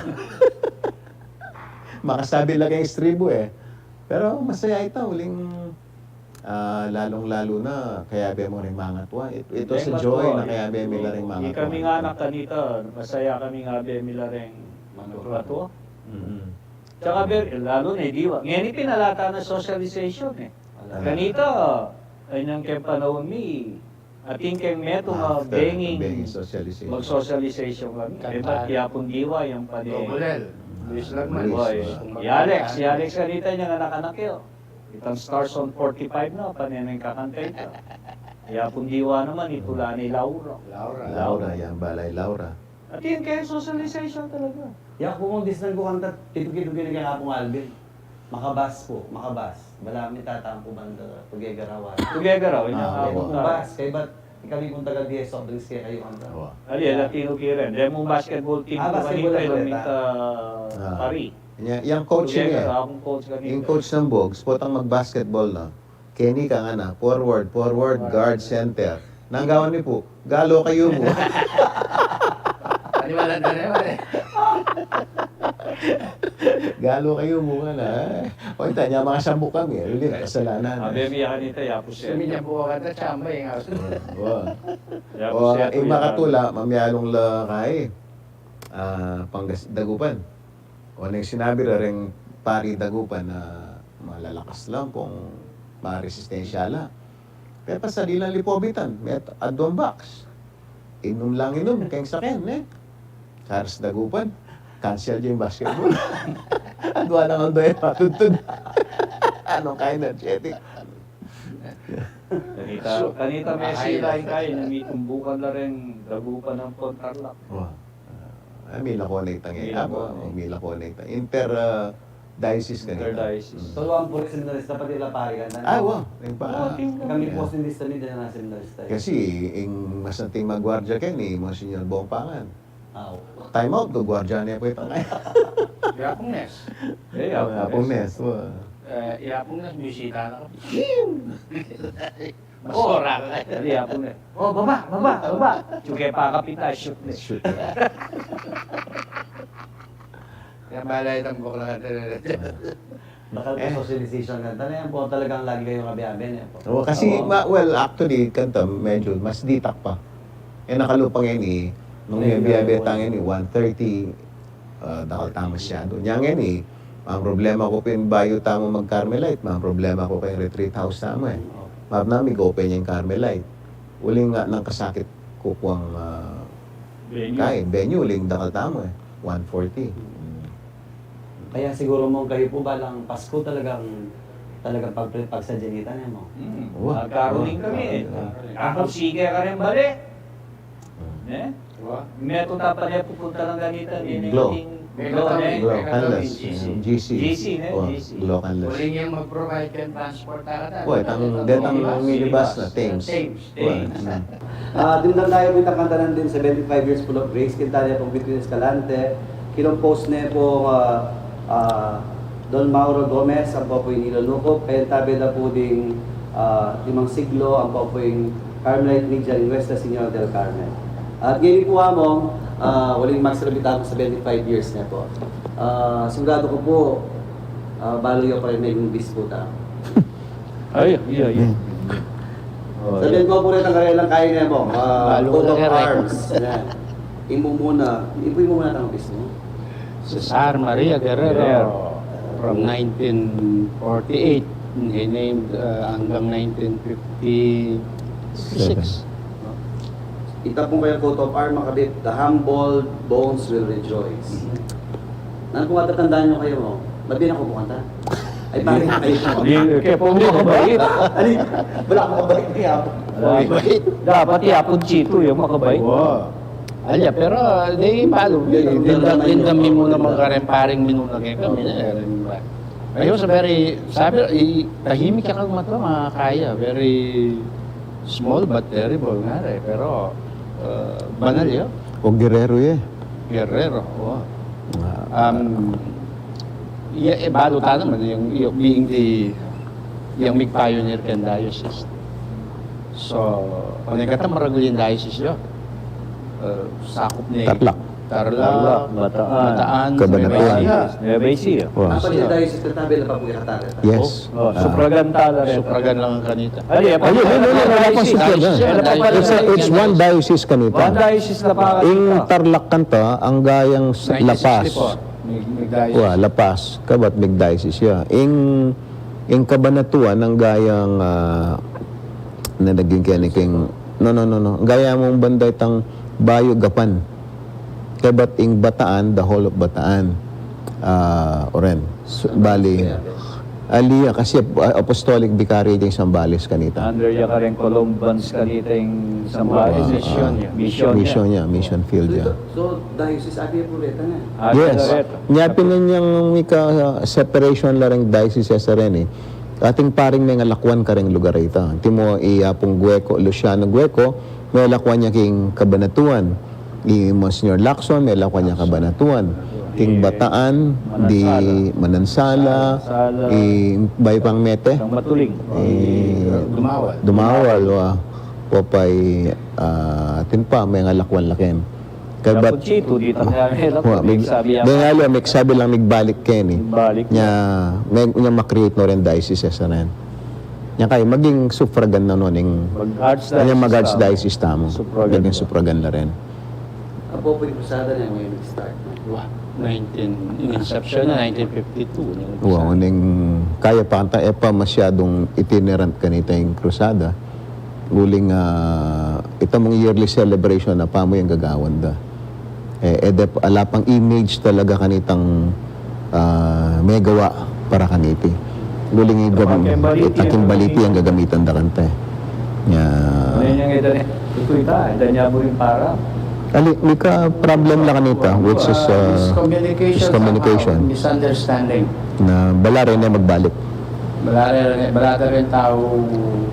Makasabi la keng istribu, e. Pero masaya ita, uling, ah, lalung-lalu na, kayabe mu ring mangatua. It-, ito sa joy na kayabe mi la ring mangatua. Kami nga anak kanita, masaya kami nga be mi la ring mangatua. Mm-mm. Tsaka be, lalu na, e, diwa. Ngeni pinalata na socialization, e. Ala. Kanita, ay nang keng panaun mi, atin keng metung a benging socialization. Mag-socialization kami. Kanta. E, ba't yapun diwa yang pane-, Gogolel. Luis Lagman. Luis, boy. Lagman. I Alex, i Alex kanita inyang anak-anak yu. Itang Stars on forty-five na, pane neng kakanta ita. Yapun diwa naman, itula ni Laura. Laura. Laura, yang balay Laura. Atin keng socialization talaga. Yaku pung disnan ku kanta, titu-titu kini keng Apung Alvin. Makabas pu, makabas. Bala mi tatang ku banda, tugegarawan. Tugegaraw, ah, inya nga pu. Makabas, kaya ba't ikami pung taga-dies soft drinks kaya kayu kanta? Wa. Ali, ala tinu kiren. Demu basketball team ku kanita, ilang minta pari. Nya, yang coach niya. Tugegaraw, akung coach kanita. Yung coach ng Bogs, potang mag-basketball na. Keni kang ana, forward, forward, guard, center. Nang gawan mi pu, galo kayu mu. Paniwalan na rin, pare. Galo kayu mu nga na, e. O, ita, nya, makasambuk kami, e. Hindi na kasalanan, e. Abe mi yan ita, yapus yan. Suminyambuk ka, ita, tsamba, e, nga. Wa. Yapus yan, ing makatula, mamyalung la kay, ah, Pangas-, Dagupan. O, neng sinabi ra reng pari Dagupan na malalakas la, pung maresistensya la. Pepa sa di lang lipobitan, met adwang box. Inum lang inum, keng saken, ne? Karas Dagupan, cancel ya ing basketball. Adwa nang aldo e, patudtud. Anong kain na, Cheti? Kanita, kanita Messi la ing kain, mitumbukan la reng Dagupan ampon Tarlac. Wa. Ah, milako na itang, e, milako na itang inter, ah, diocese kanita. Inter-diocese. Mm. So, ang puri seminarista, pati la pari kanita. Ah, wa. Yung pa. Kami pu seminarista, mi din na seminarista. Kasi, ing masanting magwardiya keni, Monsignor Bongpangan. Aw. Time out, gagwardiya ne pu itang. Yapung Nes. E, Yapung Nes. Yapung Nes, wa. E, Yapung Nes, bisita na kami. Mas ora ka kaya. Dali, Yapung Nes. O, baba, baba, baba. Tsuke pa kapita, shoot ne. Shoot ne. Kaya malay tambok lang ata na. Bakal pu socialization kanta na yan pu, talagang lagi kayu kabiabe na yan pu. O, kasi, ma-, well, actually, kanta, medyo mas ditak pa. E, nakalupa ngeni, nung biabe ta ngeni, one thirty, ah, dakal ta masyadu. Nya ngeni, ang problema ku pin bayu tamu mag-Carmelite, ang problema ku keng retreat house tamu, e. Map na, mig-open yang Carmelite. Uling nga nang kasakit ku kuang, ah, venue. Kaya, venue, uling dakal tamu, e. One forty. Kaya siguro, Mong, kayu pu balang Pasku talagang, talagang pag-, pagsadya nita, ne, Mong? Mm. Wa. Magkaroling kami, e. Wa. Ako sige ka rin bale. Ne? Wa. Metung ta pa ne pupunta lang ganita, ne, Glo. Glo, ne? Glo, Canlas. G C. G C. G C, ne? Wa. G C. Glo, Canlas. Uling yang mag-provide keng transport ta kata. Wa, itang, itang minibus na, Thames. Thames. Thames. Wa. Mm. Ah, dimdam tamu pu itang kanta nandin, Seventy-five Years Full of Grace, kinta ne pung Between Escalante, kinompose ne pung, ah, ah, Don Mauro Gomez, ampo pu ing Nilo Nucup, kayang tabe da pu ding, ah, limang siglo, ampo pu ing Carmelite Media ning Nuestra Señora del Carmen. At ngeni pu, Among, ah, uling magsalubli tamu seventy-five years ne pu. Ah, siguradu ku pu, ah, balu yu pa rin maging bispo ta. Ay, ay, ay. Hmm. O, sabian ku pu retang karelang kain, Among, ah, coat of arms. Yan. Ing mumuna, ing pu ing mumuna tang bispo. Cesar Maria Guerrero, Guerrero. From nineteen forty-eight, he named, uh, hanggang nineteen fifty-six. Ita pung kayang coat of arms, makabit, "The humble bones will rejoice." Nanu pung matatandaan yu kayu, Among? Ba't di na ku kanta? Ay, pare, ay. Di, kaya po makabait. Ali, wala akong kabait ni Apo. Makabait. Dapat i Apo Chito yung makabait. Wow. Alya, pero, di, palu, di, di, di, di, di, di, muna mang karen paring minuna kaya kami na, eh, di ba? Ayos, very, sabi, i, tahimik ya kang mata, makakaya. Very small but terrible nga re. Pero, uh, banal ya. O Guerrero ya. Guerrero, o. Ah. Um, ya, e, balu ta naman, yung, yung being the, yung mig-pioneer keng diocese. So, kung kata maragul yung diocese ya, uh, sakup ne Tarlac. Tarlac, Tarlac, Bataan, Bataan, Cabanatuan. Nueva Ecija. Nueva Ecija. Wow. Apat ya diocese na tabi na papuya kata. Yes. Oh, oh, ah, sufragan tala rin. Sufragan lang kanita. Ali, ali, no, no, no, wala pang sufragan. It's a, it's one diocese kanita. One diocese na pa. Ing Tarlac kanta, angga yang s-, La Paz. Nineteen sixty-four. Mig-, mig-diocese. Wa, La Paz. Kabat mig-diocese ya. Ing, ing Cabanatuan, angga yang, ah, na naging keni king, no, no, no, no. Angga yang mung banda itang Bayo, Gapan. Kabat ing Bataan, the whole of Bataan. Ah, oren. S-, bali, ali ya, kasi ap-, apostolic vicariate ing Zambales kanita. Under ya kareng Colombans kanita ing Zambales. Ah, mission ya. Mission ya. Mission ya, mission field ya. So, diocese ati ya pu reta na. Yes. Nya pin niyang mika-separation la reng diocese ya sa reni. Atin pa ring mengalakwan kareng lugar a ita. Antimo i Apung Gueco, Luciano Gueco, melakwan ya king Cabanatuan. I Monsignor Lacson, melakwan ya Cabanatuan. King Bataan, di Manansala, i bayu pang mete. Matuling. I Dumawal. Dumawal, wa. Popay, ah, atin pa, mengalakwan la ken. Kaya bat, Conchito, di ta kaya, wa, mig-, sabi ya. Deng alo, mig-, sabi lang, migbalik keni. Migbalik. Nya, me-, nya ma-create no ren diocese sa ren. Nya kaya maging sufragan na no ning, mag-archdiocese tamu. Mag-archdiocese tamu. Sufragan na. Maging sufragan na rin. Apo, pwede po sana na yung start na. Wa, nineteen, in inception na, nineteen fifty-two, yung umpisa. Wa, uling kaya pa kanta, e pa masyadong itinerant kanita ing krusada. Uling, ah, ita mung yearly celebration na pamu yang gagawan da. E, e de, ala pang image talaga kanitang, ah, megawa para kaniti. Uling ing gam-, ita king baliti yang gagamitan da kanta. Nya. Ano yung eda ni? Ito ita, eda niya mo rin para. Ali, mika problem la kanita, which is, ah, miscommunication, miscommunication. Somehow, misunderstanding. Na bala rin na magbalik. Bala rin, bala rin tau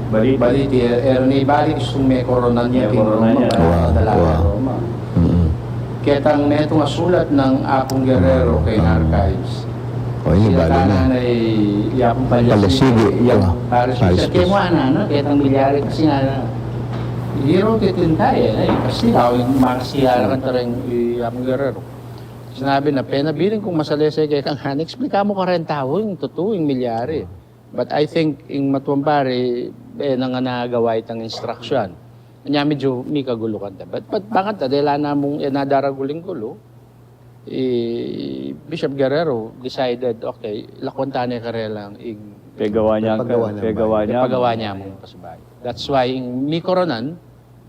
baliti. Baliti, e, e rin ibalik istung mekoronan ya king Roma, mekoronan ya. Wa, wa. Roma. Mm-mm. Ketang metung a sulat nang Apung Guerrero keng archives. O, ini bali na. Sila na i Apung Palasigi. Palasigi. Wa. Palasigi. Palasigi. Kaya mo, ana, no? Ketang milyari kasi nga na. He wrote it in Thai, e. Kasi tau, yung mga siyara kan tareng i Apung Guerrero. Sinabi na, "Penabilin kung masalese keka ngana, explika mu karen tau ing tutu, ing milyari." But I think ing matuang pari, e na ngana gawa itang instruction. Nya medyo mikagulu kanta. But, but bakanta, dela namung e na daragul ing gulu, i Bishop Guerrero decided, okay, lakwan ta ne karelang ing pegawa niya, pegawa niya, pegawa niya mung pasibayu. That's why ing mikoronan,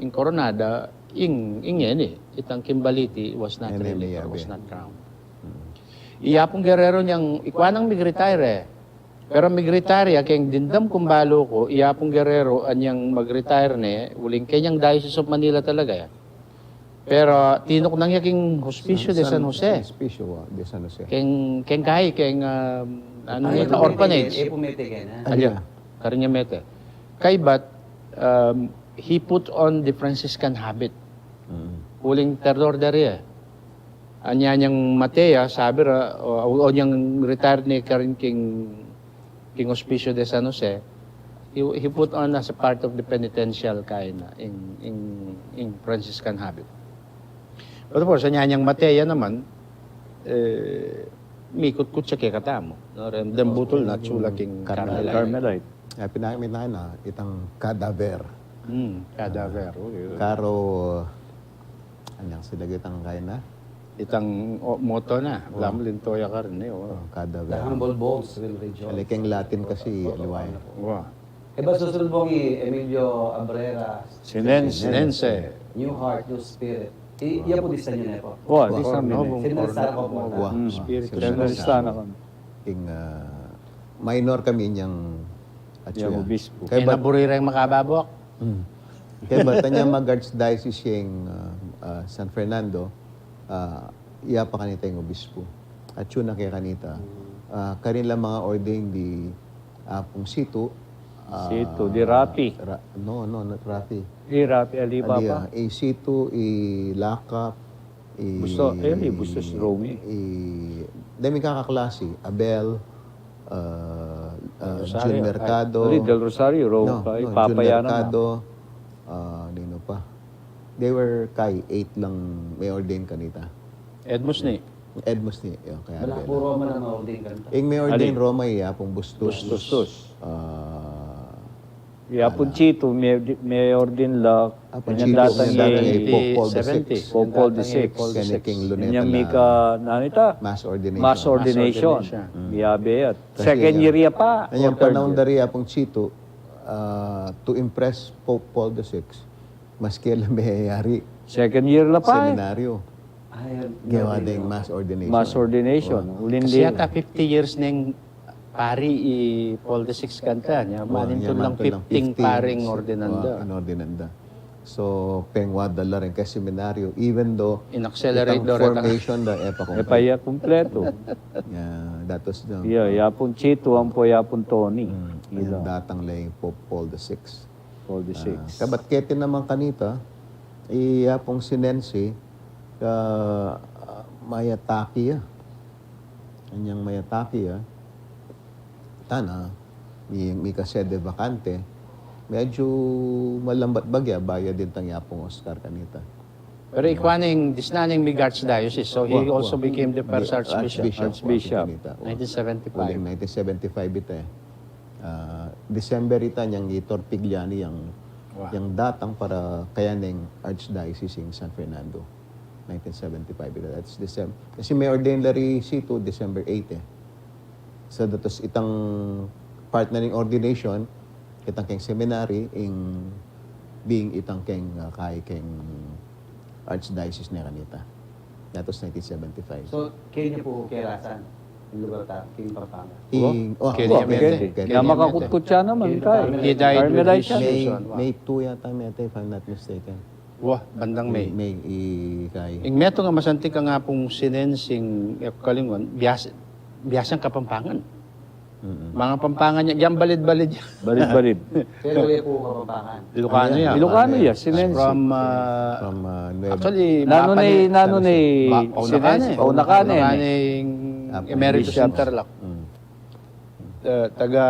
ing koronada, ing, ing ngeni, itang king baliti was not really, was not crowned. Mm. I Apung Guerrero nyang, ikwa nang mig-retire, e. Pero mig-retire ya, keng dimdam kung balu ku, i Apung Guerrero, anyang mag-retire ne, uling kenyang Diocese of Manila talaga, e. Pero tinuknang ya king Hospicio de San Jose. Hospicio, wa, de San Jose. Keng, keng kai, keng, um, ano, orphanage. Karin ya mete. Kaybat, um, he put on the Franciscan habit. Mm. Uling third order ya. Anya nyang mate ya, sabi ra, o, o nyang retired ne karin king, king Hospicio de San Jose, he, he put on as a part of the penitential kind, ing, ing, ing Franciscan habit. But of course, anya nyang mate ya naman, e, mikutkut ya kekatamu, no? Rem, deng butul na, atsu la king Carmelite. Carmelite. E, pinamit na, itang cadaver. Hmm, cadaver, okay. Karo, anyang sila itang kaina? Itang, o, moto na, lam linto ya karin, e, o. O, cadaver. The humble bones will rejoice. Keng Latin kasi, aliwa. Wa. E ba susunod pung i Emilio Abrera? Sinense. Sinense. New heart, new spirit. I, iya pu distan yu ne pu? Wa, distan mi ne. Sinense na ku pu. Wa, spirit. Sinense na ku. Ing, ah, minor kami nyang atsu ya. Obispo. Kaya buri reng makababok. Hmm. Kaya ba, tanya mag-archdiocese yang, ah, ah, San Fernando, ah, iya pa kanita ing obispo. Atsu na kaya kanita. Ah, karin la manga ordain di Apung Situ, ah, Situ, di Rapi. Ra-, no, no, not Rapi. Di Rapi, ali, ali, Papa. Ah, i Situ, i Lakap, i Busto-, eh, i Bustos Romy. I, dami kakaklase, Abel, ah, ah, Rosario, Jun Mercado. Ay, ali, Del Rosario, Ro-, no, no, Papa Jun Mercado, ah, nino pa. They were kay eight lang may ordain kanita. Edmus ni. Edmus ni, yun, kaya Roma na ordain kanita. Ing may ordain Roma, iya pung Bustos. Bustos. Ah, iya pung Situ, may, may ordain la, Apung Situ, datang, datang i Pope Paul the Sixth. Pope Paul the Sixth. Kaya king Luneta, mika, nanita? Mass ordination. Mass ordination. Mass ordination. Mm. Iya be at second year ya pa. Kanyang panaun dari Apung Situ, ah, to impress Pope Paul the Sixth, maski la meyari second year la pa, eh. Seminaryo. Ay, gawa ding mass ordination. Mass ordination. Kasi yata fifty years neng pari i Paul the Sixth kanta, nya manintun lang fifty paring ordinan da. An ordinan da. So, pengwada la rin keng seminaryo, even though in-accelerate itang da rin formation da, e pa kumpleto. E pa ya kumpleto. Ya, that was the, ya, ya pung Situ, ampo ya pung Tony. Mm, datang la i Pope Paul the Sixth. Forty-six. Ah, kabat keti naman kanita, i Apung Sinensi, ka, ah, mayataki ya. Anyang mayataki ya. Tana, mi, mika sede vacante. Medyo malambat bagya, bayad din tang i Apung Oscar kanita. Pero ikwa neng, disna neng mig archdiocese, so he also became the first archbishop. Archbishop. Archbishop. Nineteen seventy-five. Uling nineteen seventy-five ita, eh. Ah, December ita nyang itorpig la ni yang, yang datang para kayaneng Archdiocese ing San Fernando. Nineteen seventy-five ita, that's December. Kasi may ordain la ri Situ, December eight, eh. So, datos itang partner ning ordination, itang keng seminary, ing being itang keng, ah, kay keng Archdiocese ne kanita. That was nineteen seventy-five. So, keni pu kerasan ing lugar ta, keng Pampanga? Ing, oh, keni, keni, keni. Ya makakutkut ya naman, keni kay Carmelite. Carmelite ya. May, May two yata, May, if I'm not mistaken. Wah, bandang May. May, i kay. Ing metung a masanting kang Apung Sinensing, e ku kalinguan, bias-, biasang Kapampangan. Mm-mm. Manga Pampangan ya, yang balid-balid ya. Balid-balid. Pero e pu Kapampangan. Ilocano ya. Ilocano ya, Sinense. From, ah, from, ah, Nueva. Actually, nanu ne, nanu ne, Sinense, pauna ka ne. Pauna ka ne. Pauna ka ne, Apung Emeritus Bishop. Interlock. Mm. Eh, taga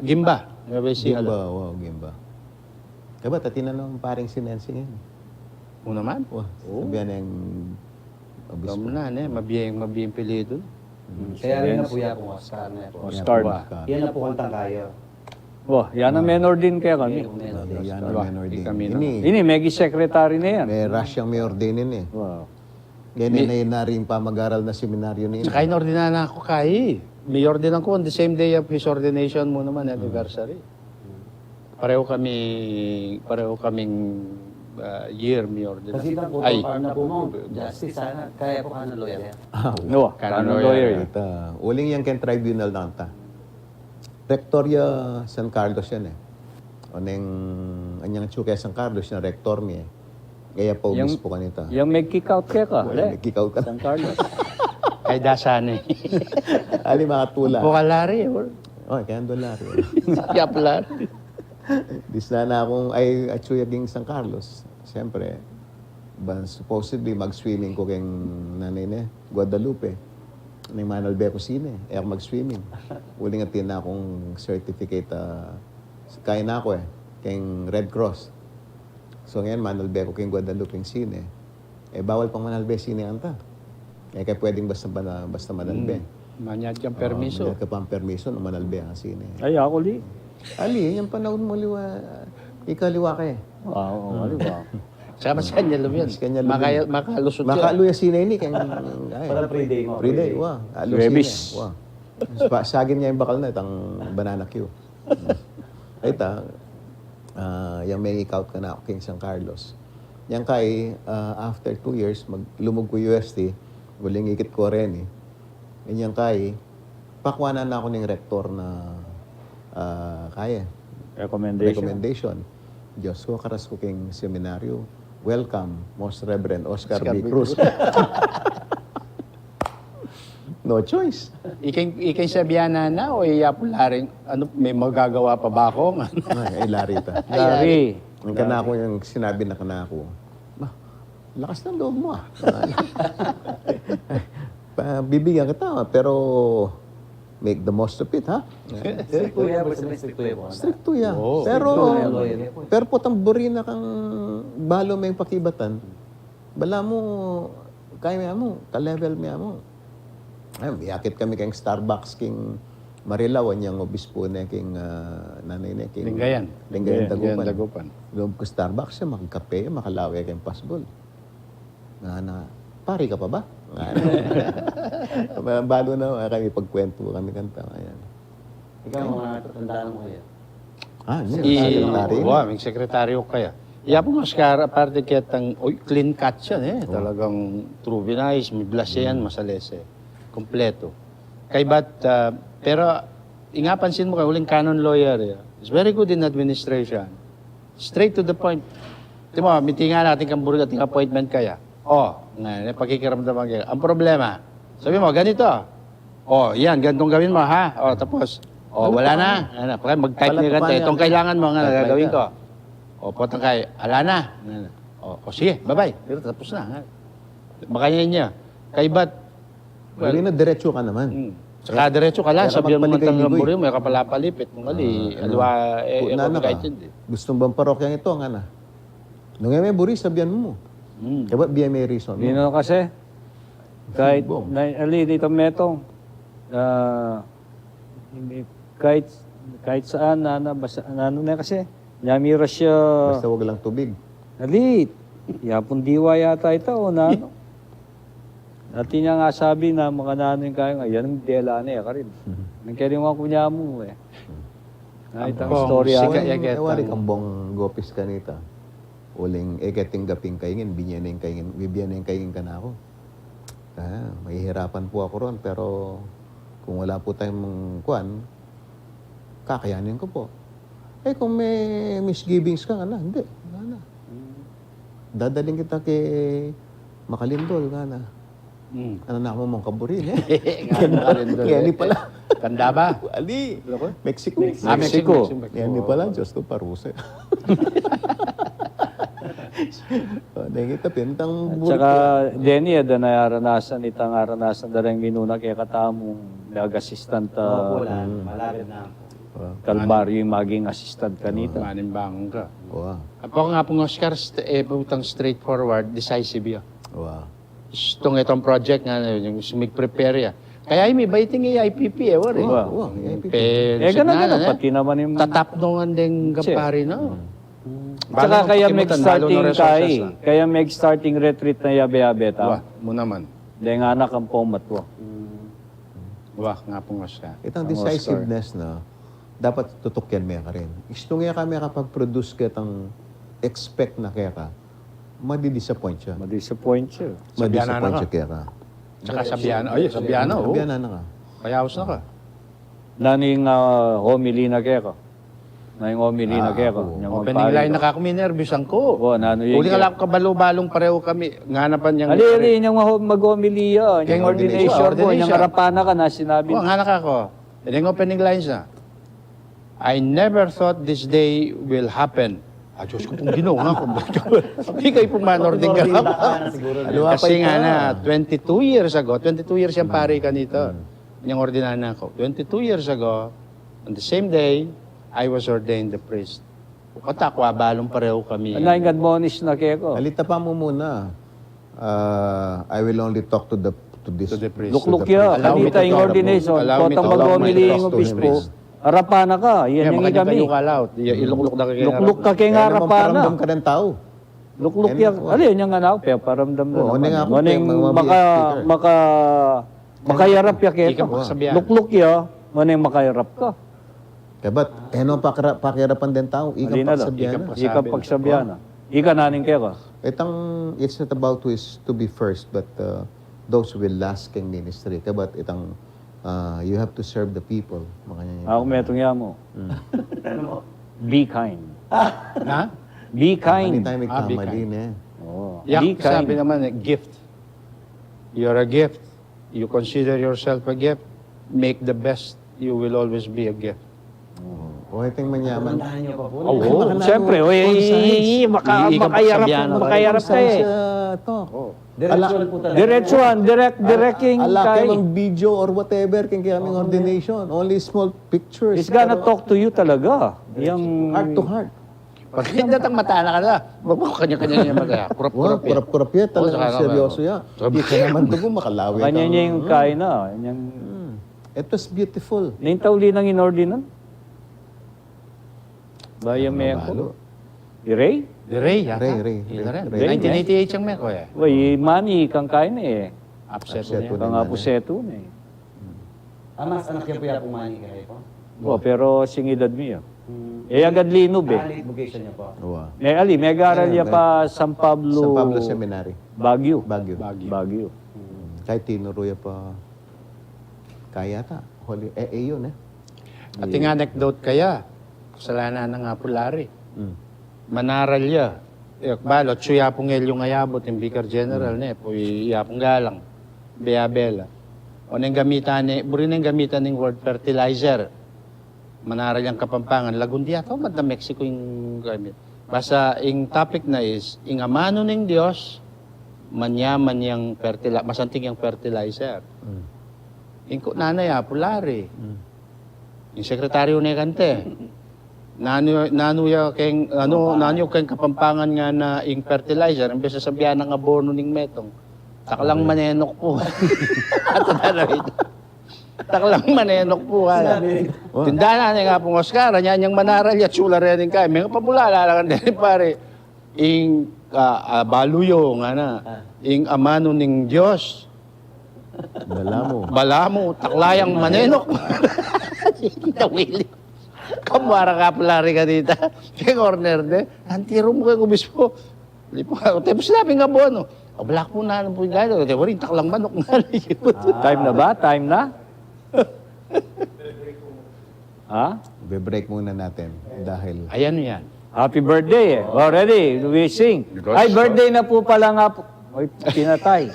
Guimba, Nueva Ecija. Guimba, wow, Guimba. Kabat, atin na nung paring Sinensing yan. O naman. Wah, sabihan na yung obispo. Kamu na, ne, mabiyeng, mabiyeng apelyidu. Mm. Kaya rin na pu ya pung Oscar na pu. Oscar. Yan na pu kantang kayo. Wah, yan ang men ordain kaya kami. Yan ang men ordain. Ini, ini, meging secretary na yan. May rush yang may ordain ini. Wow. Ganyan na yun na rin pamag-aral na seminaryo na yun. Tsaka inordinan na ku kay. May ordinan ku on the same day of his ordination mu naman, anniversary. Pareho kami, pareho kaming, ah, year mi ordinan. Kasi itang pu, ay, na pu, Justice, sana, kaya pu canon lawyer. Ah, no, canon lawyer. Ita, uling yang keng tribunal na kanta. Rektor ya San Carlos yan, eh. O neng, anyang atsu kaya San Carlos, na rektor mi, eh. Kaya pa obispo kanita. Yang may kick out kaya ka, le? May kick out ka. San Carlos. Kay dasan, eh. Ali, makatula. Bukalari, eh. Oh, kaya doon lari, eh. Kaya pala. Disna na kung, ay, atsu ya king San Carlos. Siyempre, ban supposedly mag-swimming ku keng nanay ne, Guadalupe. Neng manalbe ku sine, e ku mag-swimming. Uling atin na kung certificate, ah, kaya na ku, eh, keng Red Cross. So ngayon, manalbe ku keng Guadalupe sine. Eh, bawal pang manalbe sine kanta. E ka pwedeng basta, basta manalbe. Hmm. Manyad kang permiso. Manyad ka pang permiso na manalbe kang sine. Ay, aku li. Ali, yang panaun mu liwa, ika liwa ka, eh. Wow, liwa. Saka mas kanya lum yun. Mas kanya lum yun. Makalusot yun. Makalu ya sine ini, keng, ay. Parang pre-day mo, pre-day, pre-day. Wa. Alu sine, wa. Sagin niya yung bakal na, itang banana cue. Ay ta, ah, yang may ikaut ka na ako, keng San Carlos. Yang kay, ah, after two years, mag-, lumug ku U S T, uling ikit ku reni. Yan yang kay, pakuanan na aku ning rektor na, ah, kaya. Recommendation. Recommendation. Diyos ko, karas ku keng seminaryo. Welcome, Most Reverend Oscar B. Cruz. No choice. Ikeng, ikeng sabian na na, o iya pu la rin, ano, may magagawa pa ba ako? Ay, ay, lari ta. Ay, lari. Ang kanaku, yung sinabi na kanaku, "Ma, lakas ng loob mo, ah." Pa, bibigyan kita, pero make the most of it, ha? Strict po yan, basta may strict po yan. Strict po yan. Oo. Pero, strict po yan, lawyer yan po. Pero potang buri na kang balo may pakibatan. Bala mu, kaya mu, ka-level mu. Ay, miyakit kami keng Starbucks, king Marilao, anyang obispo ne, king, ah, nanay ne, king Lingayen. Lingayen, Lingayen, Dagupan. Dagupan. Loob ku Starbucks, ya, makakape, makalawe keng pasbul. Ngana, "Pari ka pa ba?" Ngana. Balo na, kami pagkwentu kami kanta, ayan. Ikaw, mga tatandaan mo kaya? Ah, yun, I, secretary. Wa, may sekretaryo kaya. Iya pu, Oscar, aparte ketang, oy, clean cut yan, eh. Oh. Talagang true Viennese, may blase yan, masalese. Kompleto. Kaybat, ah, pero, ingapansin mo kaya, uling canon lawyer, eh. He's very good in administration. Straight to the point. Timo, mitingan natin kang buri, ating appointment kaya. O, ngana, pakikiramdaman kaya. Ang problema, sabi mo, ganito. O, yan, ganitong gawin mo, ha? O, tapos, o, wala na. Ano, mag-type na ganito. Itong kailangan mo, nga gagawin ko. O, potang kay, ala na. O, o, sige, bye-bye. Pero tapos na, ha? Makanya niya. Kaybat, Buri na, diretso ka naman. Hmm. Saka diretso ka lang, sabian mo ng tanggang buri mo, e ka palapalipit mo, kali, aliwa, e, e, ka, gusto bang parokyang ito, ngana? Nung e me buri, sabian mo. Hmm. Kaya ba, B M A reason mo? Nino kasi, kahit, na, ali, dito metong, ah, hindi, kahit, kahit saan, na, na, basta, ano na kasi, Nyamira siya. Basta wag lang tubig. Alit. Yapun diwa yata ita o nanu. Dati niya nga sabi na makananu yung kaya nga, yan ang dela na ya karin. Nang kaya yung mga kunyamu eh. Ay, itang istorya. Sika, e, wari kang bong gopis kanita. Uling, e, keting gaping kaingin, binye na yung kaingin, bibye na yung kaingin kanaku. Ah, mahihirapan po ako ron, pero kung wala po tayong kuwan, kakayanin ko po. Eh, kung may misgivings ka, ngana, hindi, ngana. Dadaling kita kay Makalindol, ngana. Hmm. Ano na ako mong kaburi, eh? Ngana, Makalindol, eh. Ngani pala. Tanda ba? Ali. Mexico. Ah, Mexico. Mexico. Ngani pala, Diyos ko, parusa. O, deng ita pin, itang buri. At saka, Denny, ada na aranasan, itang aranasan da reng minuna kaya katamu, nag-assistant, ah, Opo, wala. Malagad na ako. Kalbaryo yung maging assistant kanita. Manimbangon ka. Wa. Apo nga pong Oscar, st-, e, butang straightforward, decisive ya. Wa. Itong itong project nga, yung sumig-prepare ya. Kaya yung may baiting A I P P, e, wari. Wa, wa, A I P P. E, ganun, ganun, pati naman yung tatapnungan deng gampari na. Tsaka kaya mag-starting kay, kaya mag-starting retreat na yabe-yabe ta. Wa, mu naman. Deng anak ang pomat, wa. Wa, nga pong Oscar. Itang decisiveness na, dapat tutukyan me karin. Istung e ka mekapag-produce ketang expect na keka, madi-disappoint siya. Madi-disappoint siya. Madi-disappoint siya keka. Tsaka sabian, ay, sabian na, o. Sabian na ka. Payaus na ka. Nanu ing, ah, homily na keka? Nanu ing homily na keka? Opening line na ka, kuminervyusan ku. O, nanu ing uli ka lang kabalo-balong pareho kami. Ngana pa niyang ali, ali, inyang mag-homily ya. Inyang ordination, ordination. Inyang arapan na ka na sinabi. O, ngana ka ku. Inyang opening lines na. "I never thought this day will happen." Ah, Diyos ko pong Ginu, nga, kung ba't ka ba? Sabi kayo pong manording ka lang. Kasi nga na, twenty-two years ago, twenty-two years yang pari kanita. Yang ordinan na ako. Twenty-two years ago, on the same day, I was ordained a priest. Katakwa, balong pareho kami. Ano yung admonish na kaya ko? Alita pa mo muna. Ah, I will only talk to the, to this, to the priest. Lukluk ya, kanita ing ordination, potang mag-homily ing obispo, arapan na ka, yan yang ikami. Ilukluk na ka kaya arapan na. Lukluk ya, ali, yan yang anak, pero paramdam na naman. Ngunit maka, maka, makayarap ya kaya ka. Lukluk ya, ngunit makayarap ka. Kabat, e no pakira-, pakirapan deng tau, ikang pagsabian na. Ikang pagsabian na. Ika naning keka? Itang, it's not about who is to be first, but, uh, those who will last keng ministry. Kabat, itang, uh, you have to serve the people. Makanya yung aku metung ya mo. Be kind. Na? Be kind. Anytime ikakamali na. O. Be kind. Sabi naman, eh, gift. You're a gift. you consider yourself a gift, make the best. You will always be a gift. O, ito yung manyaman. Puntahan niyo pa po. Oo, siyempre. O, eh, maka, Iikot makayarap, sabihan, makayarap ka eh. Ito. Diretsuhan po talaga. Diretsuhan, direct, direct king Ala kay. Kayang video or whatever, kaya kami ordination. Only small pictures. He's gonna talk to you talaga. Yung Heart to heart. Pag datang mata na ka na, kanya-kanya niya mata. Kurap-kurap yan. Kurap-kurap yan. Talagang seryoso yan. Hindi ka naman dugo, makalawi Kanya niya yung kain na. Yung, It was beautiful. Nintauli nang inordinan. Baya me ko. Iray? Iray yata. Ray, Ray, Ray. Ray. nineteen eighty-eight yang me ko eh. Way, mani kang kain eh. Upset Upset niya. po. Kang apusetu na eh. Ah, mas anak niya po ya pong mani kaya po. Oh, pero singidad mi yun. Eh, agad linub eh. Alit vocation niya po. Wow. May ali, may garal ya pa San Pablo. San Pablo Seminary. Baguio. Baguio. Baguio. Baguio. Kahit tinuro ya pa kaya ta. Holy, eh, eh, yun eh. At yung anecdote kaya, kasalanan na nga po Larry. Mm. Manaral ya. Balot, suya pong Elio nga yabut, yung Vicar General ne, po ya pong galang. Bea Bela. O neng gamitan ne, buri neng gamitan ning word fertilizer. Manaral yang Kapampangan, Lagundia to, mad na Mexico yung gamit. Basta, ing topic na is, ing amanu ning Dios, manyaman yang fertilizer, masanting yang fertilizer. Mm. Ing ku, nanay, Apu Larry. Mm. Ing sekretaryo ne kante. Nanu, nanu ya keng, ano, nanu keng Kapampangan nga na ing fertilizer, imbes na sabihan ng abono ning metong. Taklang manenok po. Ato na rin. Taklang manenok po. Tindahan ne nga pong Oscar, anya niyang manaral ya, tsula rin yung kaya. May nga pamulala lang din, pare. Ing, ah, ah, baluyo nga na. Ing amanu ning Dios. Balamu. Balamu, taklayang manenok. Tawili. Kamu ara ka pala rin kanita. Kaya corner de. Antiro mo kay obispo. Di po, tapos sinabi nga po, ano, "Abla po na, ano po yung gano'n?" Di ba rin, taklang manok nga. Time na ba? Time na? Ha? Be-break muna natin dahil Ayan yan. Happy birthday eh. Oh, ready? Wishing. Ay, birthday na po pala nga po. Ay, pinatay.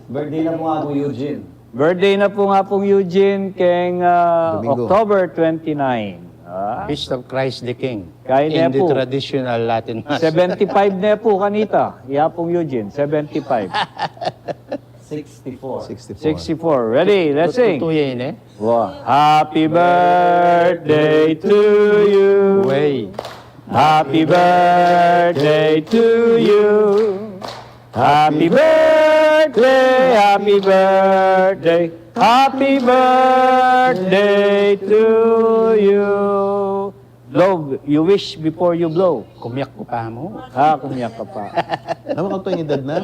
Birthday na po nga po, Eugene. Birthday na po nga pong Eugene keng ah, Domingo. October twenty-nine. Ah, Feast of Christ the King. Kaya In niya the po. Traditional Latin Mass. Seventy-five na po kanita. Iya pong Eugene, seventy-five. Sixty-four. sixty-four. Sixty-four. Ready? Let's sing. Tutuya yun eh. Wow. Happy birthday to you. Way. Happy birthday to you. Happy birthday, happy birthday, happy birthday to you. Blow, you wish before you blow. Kumyak ko pa mo. Ah, kumyak ka pa. Tama ka ito yung edad na?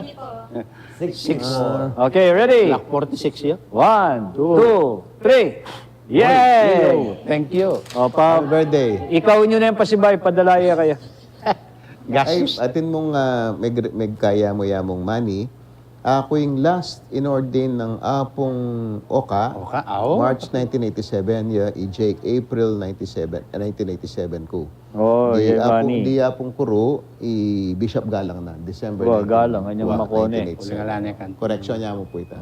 Sixty-four. Okay, ready? Black forty-six yun. One, two, three. Yay! Thank you. O, pa, Happy birthday. Ikaw nyo na yung pasibay, padalaya kayo. Ay, Gastos. atin mong ah, meg, megkaya mo yamong money. Aku yung last inordain ng Apung Oka, Oka, aw. March nineteen eighty-seven, ya, i Jake April ninety-seven, eh, nineteen eighty-seven ku. Oh, Di yeah, Apung, money. Di Apung Kuru, i Bishop Galang na, December Wa, nineteen, Galang, anyang wa, Makone. nineteen eighty-seven. Uling ala na kan. Correction niya mo po ita.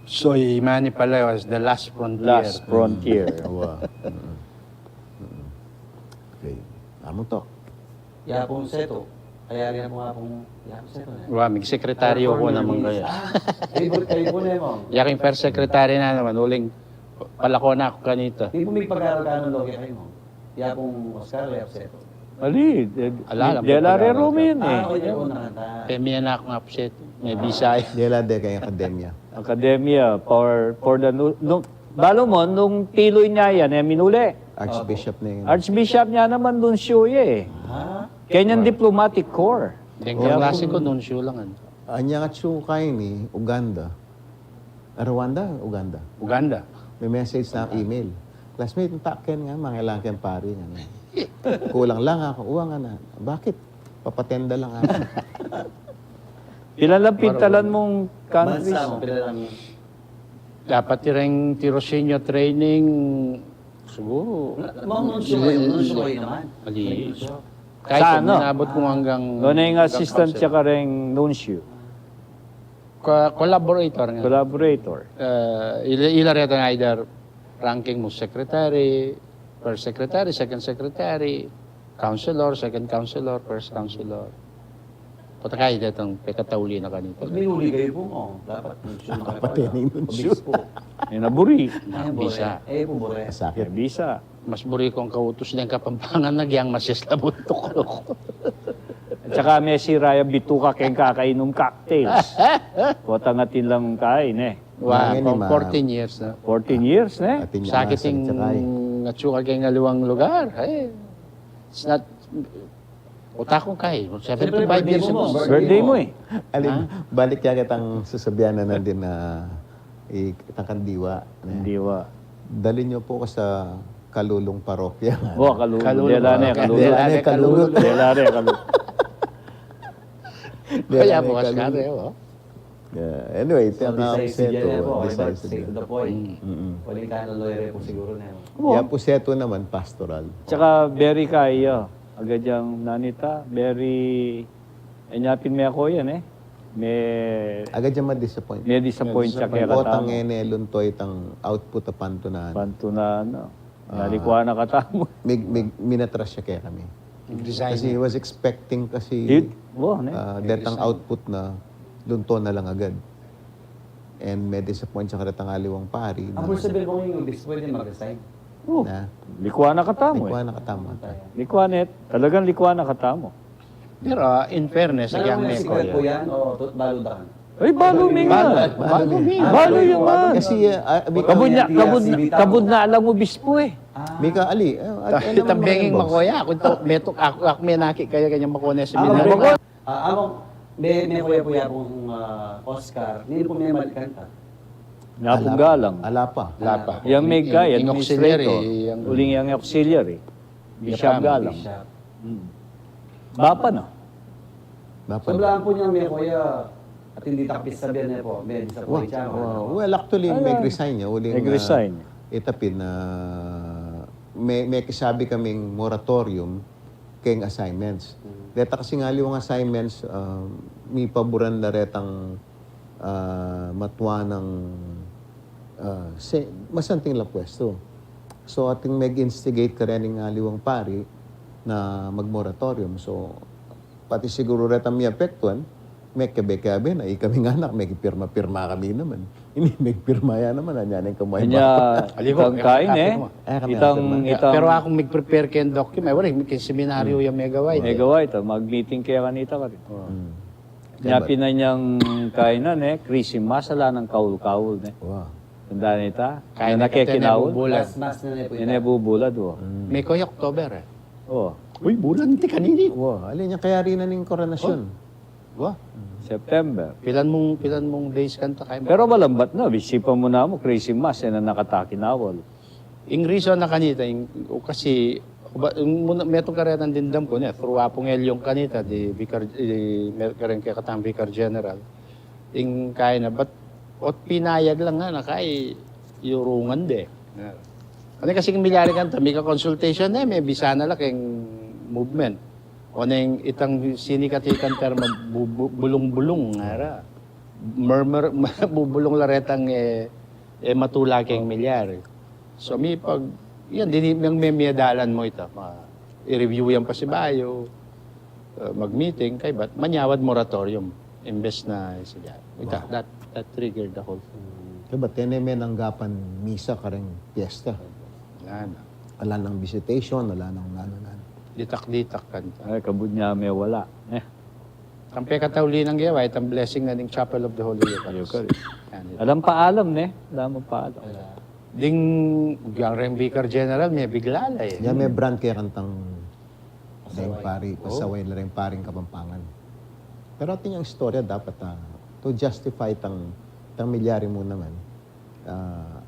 So, i money pala was the last frontier. Last frontier. Wa. Mm-mm. Okay. Amo to. Ya pong Seto. Kaya rin po nga pong, ya pong Seto na. Wa, mig sekretaryo ko naman kayo. Ah, favorite kayo po na yun, Mong. Yaking first secretary na naman, uling palako na ako kanita. Di po may pag-aaral ka ng loge kayo, Mong. Ya pong Oscar, ya pong Seto. Ali, de, Ala, alam de ko la pala. re Roman eh. Ah, okay, yun, nakanta. Pemia na ako nga upset. May bisay. Dela de kay akademya. Academia for, for the, nu, nu, balo mo, nung tiloy niya yan, eh, minuli. Archbishop na yun. Archbishop niya naman, nuncio ya eh. Ha? Kenyan Diplomatic Corps. Deng klase ko, nuncio lang. Ano. Anya nga tsu kaini, Uganda. Ah, Rwanda, Uganda. Uganda. May message na email. Classmate, ang taken nga, mangailangan kayong pari nga na. Kulang lang ako, uwa nga na. Bakit? Papatenda lang ako. Pila lang pintalan mong countries? Bansa mo, pila lang. Dapat tireng tirosinyo training, siguro. Mong nuncio kayo, nuncio kayo naman. Mali. Nuncio. Kahit Saan, no? Inabot kung hanggang Doon na yung hanggang assistant council. Tsaka rin nuncio. Collaborator nga. Collaborator. Eh, ila, ila reta nga either ranking mu secretary, first secretary, second secretary, councilor, second councilor, first councilor. Pota ka, ita itang pekatauli na kanita. Pag minuli kayu pu, o, dapat nunsyo na kayu pala. Obispo. Yan a buri. Ay, buri. Sakit. Bisa. Mas buri kung kautus deng Kapampangan na gyang masias la buntuk. At saka me sira ya bituka keng kakainum cocktails. Pota nga atin lang kain, e. Wa, fourteen years na. Fourteen years na, e. Sakit ing atsu ka keng aliwang lugar. Ay, it's not, utakung kai, seventy-five years na. Birthday mu, e. Alin, balik ya kitang sasabian na nandin na, itang kandiwa. Kandiwa. Dalin yu pu ku sa Kalulung Parokya. O, Kalulung. Dela ne, Kalulung. Dela ne, Kalulung. Dela ne, Kalulung. Kaya bukas ka, e, o. Yeah, anyway, ito ang besides, straight to the point. Walang kanan lawyer pu siguro na, e. Ya pu setu naman, pastoral. Tsaka very kaya. Agad yang nanita, very, e, nya pin me ako yan, e. Me, agad yang ma-disappoint. Me-disappoint siya kaya katang, e, ne lunto itang output a pantunan. Pantunan, no. Nalikwa na katamu. Mig, mig, minatras siya kaya kami. Kasi he was expecting kasi, o, ne, detang output na lunto na lang agad. And me-disappoint siya karetang aliwang pari. Ang pursa bilbong yung obispo, pwede mag-resign. O, likwa na katamu, e. Likwa na katamu. Likwa ne, talagang likwa na katamu. Pero, ah, in fairness, agyang me ko yan. Yan o tut balu da kan. Ay, balu mi nga. Balu, balu mi. Balu yung man. Kasi, ah, kabud na, kabud na, kabud na alang obispo, e. Mika Ali, itang benging makoya, aku to, meto, aku, aku me naki kaya kanyang makone seminaryo. Ah, among, me, me koya pu ya pung, ah, Oscar, ninu pu me malikan ta? Napung galang. Ala pa. Ala pa. Yang me kaya, ing auxiliary, administrator. Uling yang auxiliary. Bishop galang. Bishop. Bapa na. Bapa na. Sobra pu niyang me koya, at hindi takpis sabian ne pu, me-disappoint siya. Well, actually, me-resign ya. Uling, me-resign. Ita pin, ah, me, mekisabi kaming moratorium, keng assignments. Deta kasing aliwang assignments, ah, mipaburan la retang, ah, matua nang, ah, masanting la pwestu. So, ating meg-instigate kareng aliwang pari na mag-moratorium. So, pati siguru retang miapektuan, mekebe-kebe na, ikami nga anak, mekipirma-pirma kami naman. Ini, mekpirma ya naman, anya neng kamuay ba? Anya, itang kain, e. Itang, itang. Pero akung meg-prepare keng document, wari, keng seminaryo yang megawai. Megawai, ta, mag-meeting kaya kanita ka rin. Nya pin anyang kainan, e, Christmas, ala nang kaul-kaul, e. Tanda nita? Kainan na kekinaul. Bulan. Mas, mas na ne pu ita. Ine bubulad, o. Me koya October, e. O. Uy, bulan ti kanini. O, alin yang kayari na ning koronasyon. Wa. September. Pilan mung, pilan mung days kanta kay. Pero malambat na, isipan mu namu, Christmas, e, na nakatakin awal. Ing reason na kanita, ing, o kasi, ba, ing muna, metung karetang dimdam ku, ne, through Apung Elyong kanita, di Vicar, di, me-, kareng kekatang Vicar General. Ing kaya na, but, ot pinayag lang nga, na kay, yurungan de. Ano kasi ing milyari kanta, mika consultation na, me bisa na la keng movement. O neng itang sinikatikan termo bu-, bu-, bulung-bulung, ngara. Murmur, bubulung la retang, e, e, matula keng milyari. So, mi pag, yan, dini, miyang me-, miyadalan mu ita, ma-, i-review yang pasibayu, e, mag-meeting, kaybat, manyawad moratorium, imbes na, e, sige. Ita, that, that triggered the whole thing. Kaybat, tene me nanggapan misa kareng piyesta. Ala na. Ala nang visitation, ala nang nanu-nanu. Ditak-ditak kanta. Ay, kabud nya me wala, e. Ang pekatauli nang gewa, itang blessing na ning Chapel of the Holy Eucharist. Eucharist. Yan, ito. Alang paalam, ne? Alang paalam. Ding, yang reng Vicar General, me bigla la, e. Yan, me brand kaya kantang reng pari, pasaway la reng paring Kapampangan. Pero atin yang istorya dapat, ah, to justify tang, tang milyari mu naman. Ah,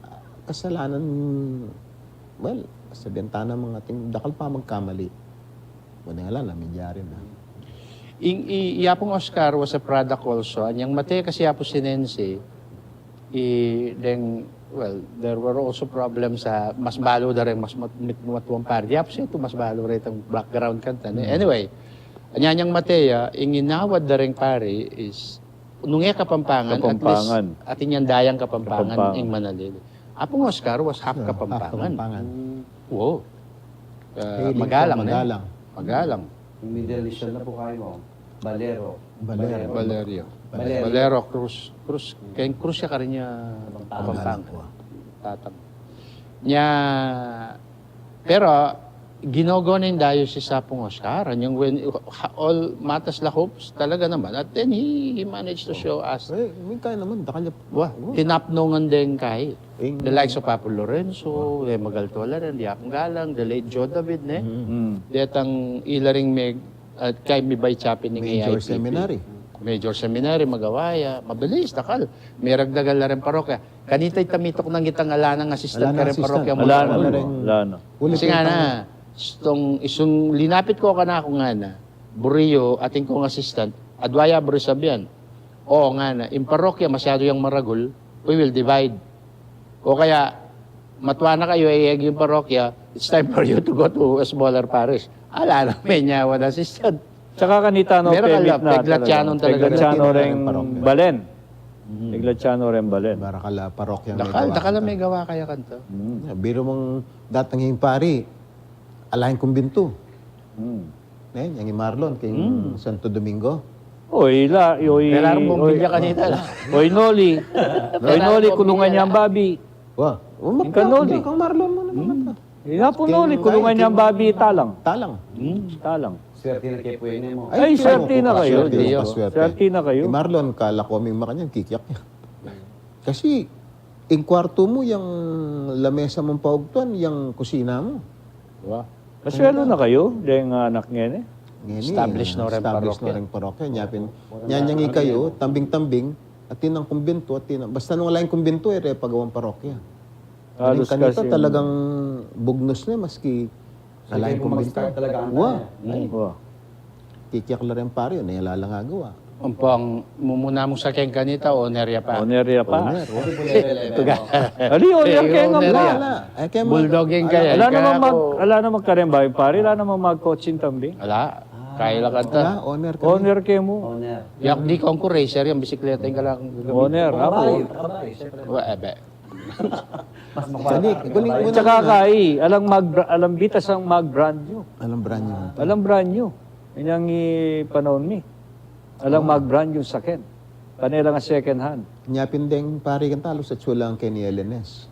kasalanan, well, sabian ta na mang atin, dakal pa magkamali. Buti nga la, na milyari na. Ing, i, i Apung Oscar was a product also. Anyang mate kasi Apu Sinensi, i, deng, well, there were also problems sa mas balu da reng mas mat-, mit-, matuang pari. Di Apu Setu mas balu retang background kanta, ne? Anyway, anyang mate ya, ing inawad da reng pari is Nung e Kapampangan, at least, Kapampangan. Atin yang dayang Kapampangan, Kapampangan. Ing manalili. Apung Oscar was half Kapampangan. Kapampangan. Wow. Ah, magalang, ne? Magalang. Magalang. Ing Middle Eastern na pu kaya mo. Valero. Valero. Valero. Valero. Valero Cruz. Cruz. Keng Cruz ya karin ya Kapampangan. Magalang. Tatang. Nya, pero, ginogo na ing diocese Apung Oscar, anyang when, ha-, all matters la hopes, talaga naman. At then, he, he managed to show us. Eh, may kaya naman, dakal ya. Wa, tinapnungan deng kaya. The likes of Apo Lorenzo, eh, Magaltola rin, di Apung Galang, the late Joe David, ne? Mm. Detang ila ring meg-, at kay mi bay chapin ning Major A I P P. Seminary. Major Seminary, magawa ya. Mabilis, dakal. Meragdagan la ring parokya. Kanita itang mituknang itang ala nang assistant karing parokya mu. Ala na, ala na. Kasi ngana, istung, isung linapit ku kanaku ngana, buri yu, atin kung assistant, adwa ya buri sabian, "O," ngana, "ing parokya masyadu yang maragul, we will divide. O kaya, matua na kayu, e, e, ing parokya, it's time for you to go to a smaller parish." Ala na, me nyawa na assistant. Tsaka kanita, no, pemit na talaga. Peglaciano talaga. Peglaciano reng balen. Mm. Peglaciano reng balen. Barakal a parokya. Dakal, dakal a megawa kaya kanita. Mm. Ya, biru mung datang ing pari, ala yang kumbintu. Mm. Ne, yang i Marlon, king Santo Domingo. O, ila, o, i, o, i Noli. O, i Noli, kulungan yang babi. Wa. Ing kan Noli. Kang Marlon mu naman. Ila pu Noli, kulungan yang babi, talang. Talang. Hmm, talang. Swerte na ke pu ini mu. Ay, swerte na kayu. Swerte na kayu. I Marlon, kala ku ming makanyan, kikiak ya. Kasi, ing kwartu mu, yang lamesa mung paugtuan, yang kusina mu. Wa. Masweldo na kayu deng anak ngeni? Ngeni, establish no reng parokya. Nya pin, nya, nyang ikayu, tambing-tambing, atin nang kumbintu, atin nang, basta nung ala yang kumbintu, e re pagawang parokya. Halos kanita kasi talagang bugnos ne, maski ala yang kumbintu. Wa. Wa. Kikiak la reng pari, ne, ala lang agawa. Ampong mumuna mung saken kanita, owner ya pa. Owner ya pa. Owner, o. Ali, owner ke mu. Ala, ala. Bulldog ing kaya. Ala namang mag-, ala namang kareng bayu, pari, ala namang magkotse tambing. Ala. Kaya la kanta. Ala, owner kami. Owner ke mu. Owner. Yak di kong ku racer yang bisikleta ing kalaking gagamit. Owner, apo. Wa, ebe. Mas makuha. Tsaka kai, alang mag-, alang bitas ang mag-brand new. Alang brand new. Alang brand new. Inyang i panaun mi. Alang mag-brand new saken. Pane lang a second hand. Nya pin deng pari kanta, halos atsu lang keni L N S.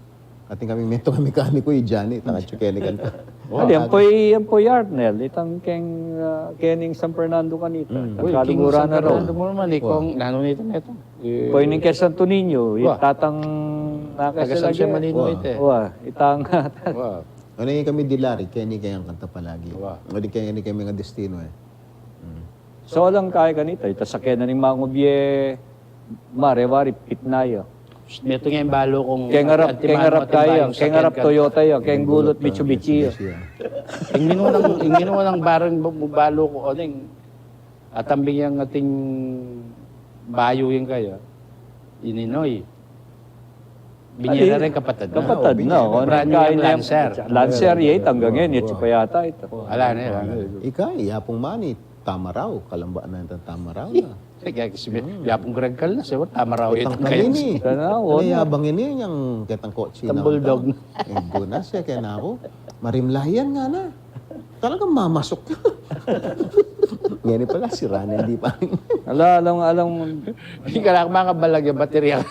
Atin kami metung a mekaniko, i Johnny, taka atsu keni kanta. Wa. Ali, ampo i, ampo i Arnel, itang keng, ah, kening San Fernando kanita. Mm. Uy, king San Fernando mu naman, ikong, nanu nita neto? Pwedeng keng Santo Niño, wa, itatang taga San Fernando ita. Wa, itang. Wa. Ano yung kami dilari, keni kayang kanta palagi. Wa. Ngeni keni kami nga destino, eh. Mm. So, alang kaya kanita, ita saken na ning mangubye, marewari, pitna ya. Metung yang balu kung keng arap, keng arap kaya, keng arap Toyota ya, keng gulut Mitsubishi ya. Ing minunang, ing minunang barang balu ku, o, ning atambing yang ating bayu yang kaya, i Ninoy. Binie na rin kapatad na. Kapatad na, o, brand new yang Lancer. Lancer ya, itang gangen, ya, tsupa yata ita. Ala na, ala na. Ika, Yapung Mani, Tamaraw, kalamba na itang Tamaraw na. Kaya kasi, Yapung Greg Calnas, eh, Tamaraw itang kaya. Itang kanini. Tanaw, o, yabang ini, yang ketang kotse na. Itang Bulldog. Yung gunas, eh, kaya na ako. Marimlayan nga na. Talagang mamasok. Ngeni pala, sira na, hindi pa. Ala, alang, alang. Hindi ka lang makabalag yung baterya.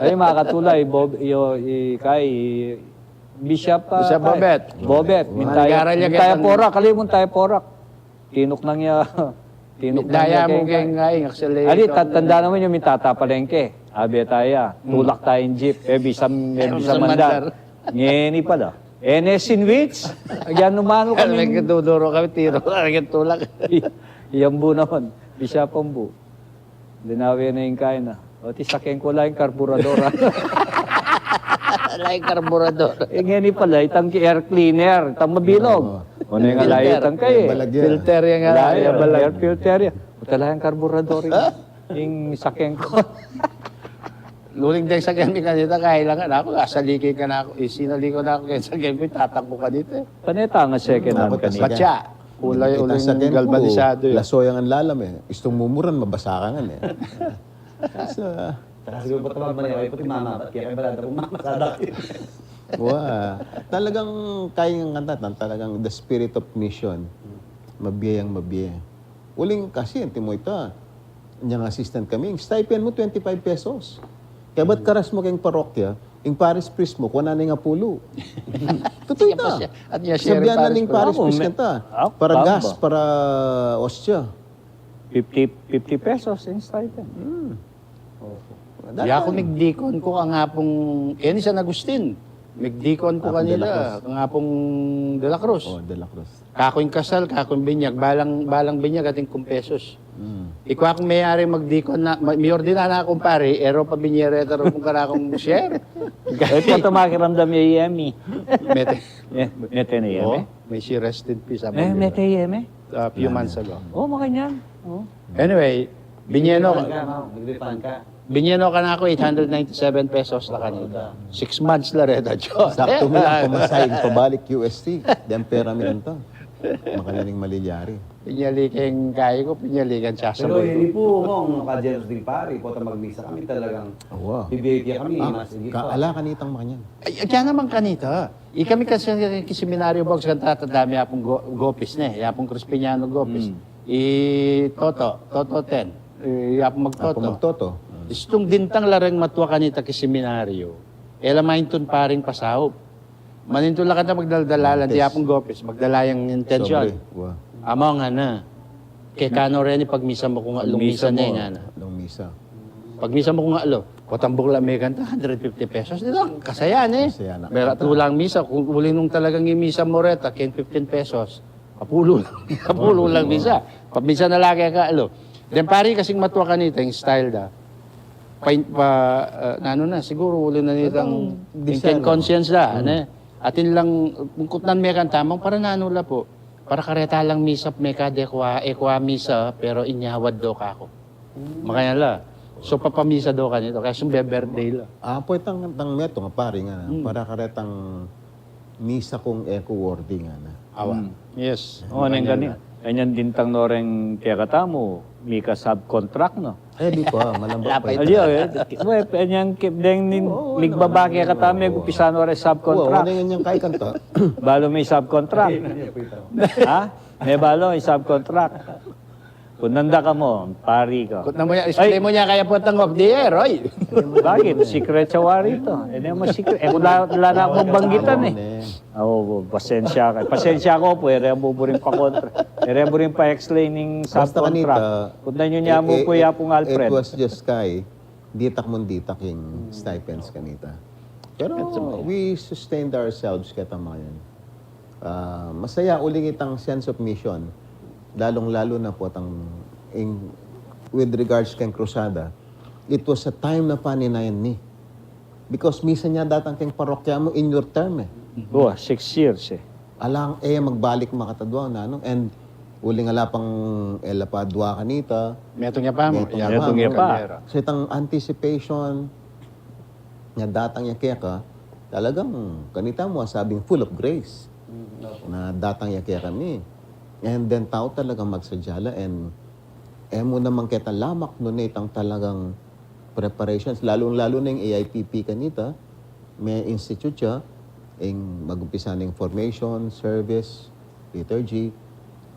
Ay, makatulay, Bob, yo, i, kay, Bishop, ah, Bishop Bobet. Bobet, mintaya, mintaya Porac, kali mintaya Porac. Tinuknang ya, tinuknang ya mu keng, keng, actually, ali, tanda naman yung mintatapalengke. Abe taya, tulak tayang jeep, eh, bisa, eh, bisa mandar. Ngeni pala. N S sandwich, agyan numanu kami. May kaduduro kami, tiro, agyan tulak. Yan bu naman, bisa pang bu. Dinawe na ing kain na. O, ti saken ku la ing karburador, a. La ing karburador. Eh, ngeni pala, itang ki air cleaner, itang mabilog. O, neng alayu itang kaya. Filter yang alayu, air filter ya. Uta la ing karburador, ing saken ku. Luling deng saken mi kanita, kailangan aku, asalikin ka na aku, isinalikan na aku keng saken ku, itatang ku kanita. Pane tang second hand kanita. Batya. Kulay uling galbanisado, eh. Laso yang lalam, eh. Istung mumuran, mabasa ka ngan, eh. Sa Saka siguru pati mama, pati mama, ba't kaya kayo balada kung mama sa dati? Wa, talagang kaya ng kanta, talagang the spirit of mission. Mabie yang mabie. Uling kasi, antimo ita, nyang assistant kami, yung stipend mu twenty-five pesos. Kaya ba't karas mu keng parokya, yung parish priest mu, kuha na ning apulu. Tutu ita. At niya share sabihan na ning parish priest kanta. Para gas, para ostya. Fifty, fifty pesos in stipend. Hmm. Di aku migdikon ku kang Apung, keni San Agustin. Migdikon ku kanila, kang Apung De La Cruz. Oh, De La Cruz. Kaku ing kasal, kaku ing binyag, balang, balang binyag atin kung pesos. Hmm. Ikwa kung mayari magdikon na, ma-, miordinan na akung pari, e ro pa binyereta ro kung karakung share. Ay, pota makiramdam ya i Emmy. Mete. Mete na i Emmy. May she rest in peace, Amanda. Mete i Emmy. A few months ago. Oh, makanyan. Oh. Anyway, binyeno ka, binyeno kanaku eight hundred ninety-seven pesos la kanita. Six months la reta, Diyos. Saktu mi lang pamasahe pabalik U S T. Deng pera mi nanta. Makanyan ing malilyari. Pinyali keng kayi ku, pinyali keng sasabay ku. Pero ini pu, Mong, no, kajelos ding pari, pota magmisa kami talagang bibigay kami, mas higit pa. Ala kanitang makanyan. Ay, kaya naman kanita. Ikami kasi, ki seminaryo, Bogs, kanta, tanda mi Apung Go-, Gopis ne, i Apung Crispiniano Gopis. I Toto, Toto Ten, i Apung Magtoto. Apung Magtoto. Istung dintang la reng matua kanita ki seminaryo, e la maintun paring pasaup. Manintun la kanta magdala-dala, i Apung Gopis, magdala yang intensyon. Sobre, wa. Among, ngana, kekanu reni pagmisa mu kung atlung misa ne, ngana. Atlung misa. Pagmisa mu kung atlu, potang bukla me kanta, hundred fifty pesos. Dita, kasaya ne. Kasaya na. Mera tulang misa, kung uli nung talagang imisa mu reta, keng fifteen pesos, apulu lang, apulu lang misa. Pagmisa na lagi ka, alo. Deng pari kasing matua kanita, ing style da. Pa, pa, ah, nanu na, siguru uli na nitang conscience da, ne? Atin lang, kutnan me kanta, Among, para nanu la pu? Para kareta lang misa, mekad e ku a, e ku a misa, pero inyawad do kaku. Makanyan la. So, papamisa do kanita, kaya sung be-birthday la. Apo itang, tang metung a pari ngana, para karetang misa kung e ku worthy ngana. Awa. O, neng kani, kanyan dintang no reng kekatamu, mika subcontract, no? E, di pa, malambak pa ita. Aliwa, e. Uwe, penyang deng ning migbaba kekatamu, umpisa no reng subcontract. Uwe, neng kanyang kaikanta. Balu me subcontract. Ha? Me balu, subcontract. Kung nanda ka mu, pari ka. Kung nanda mu ya, explain mu ya kaya potang of the year, oy. Bakit? Secret sa wari ito. E, ne mo secret. E, kung la, la na mung banggitan, e. O, pasensya ka. Pasensya ku pu, e re mu buring pakontra. E re mu buring pa-explain ning subcontract. Kung nanyu nya mu pu, i Apung Alfred. It was just kay, ditak mung ditak ing stipends kanita. Pero we sustained ourselves keta mayan. Ah, masaya uling itang sense of mission, lalung-lalu na potang in, with regards keng Cruzada, it was a time na paninayan mi. Because misa nya datang keng parokya mu in your term, e. Wa, six years, e. Alang e magbalik makatadua, nanu, and uling ala pang e la pa dua kanita. Metung ya pa mu. Metung ya pa. So itang anticipation, na datang ya keka, talagang kanita mu, sabing full of grace. Na datang ya kekami. And then tau talagang magsadya la, and e mu naman keta lamak nune itang talagang preparations, lalung-lalu na ing A I P P kanita, me-institute ya, ing mag-umpisa na ing formation, service, liturgy,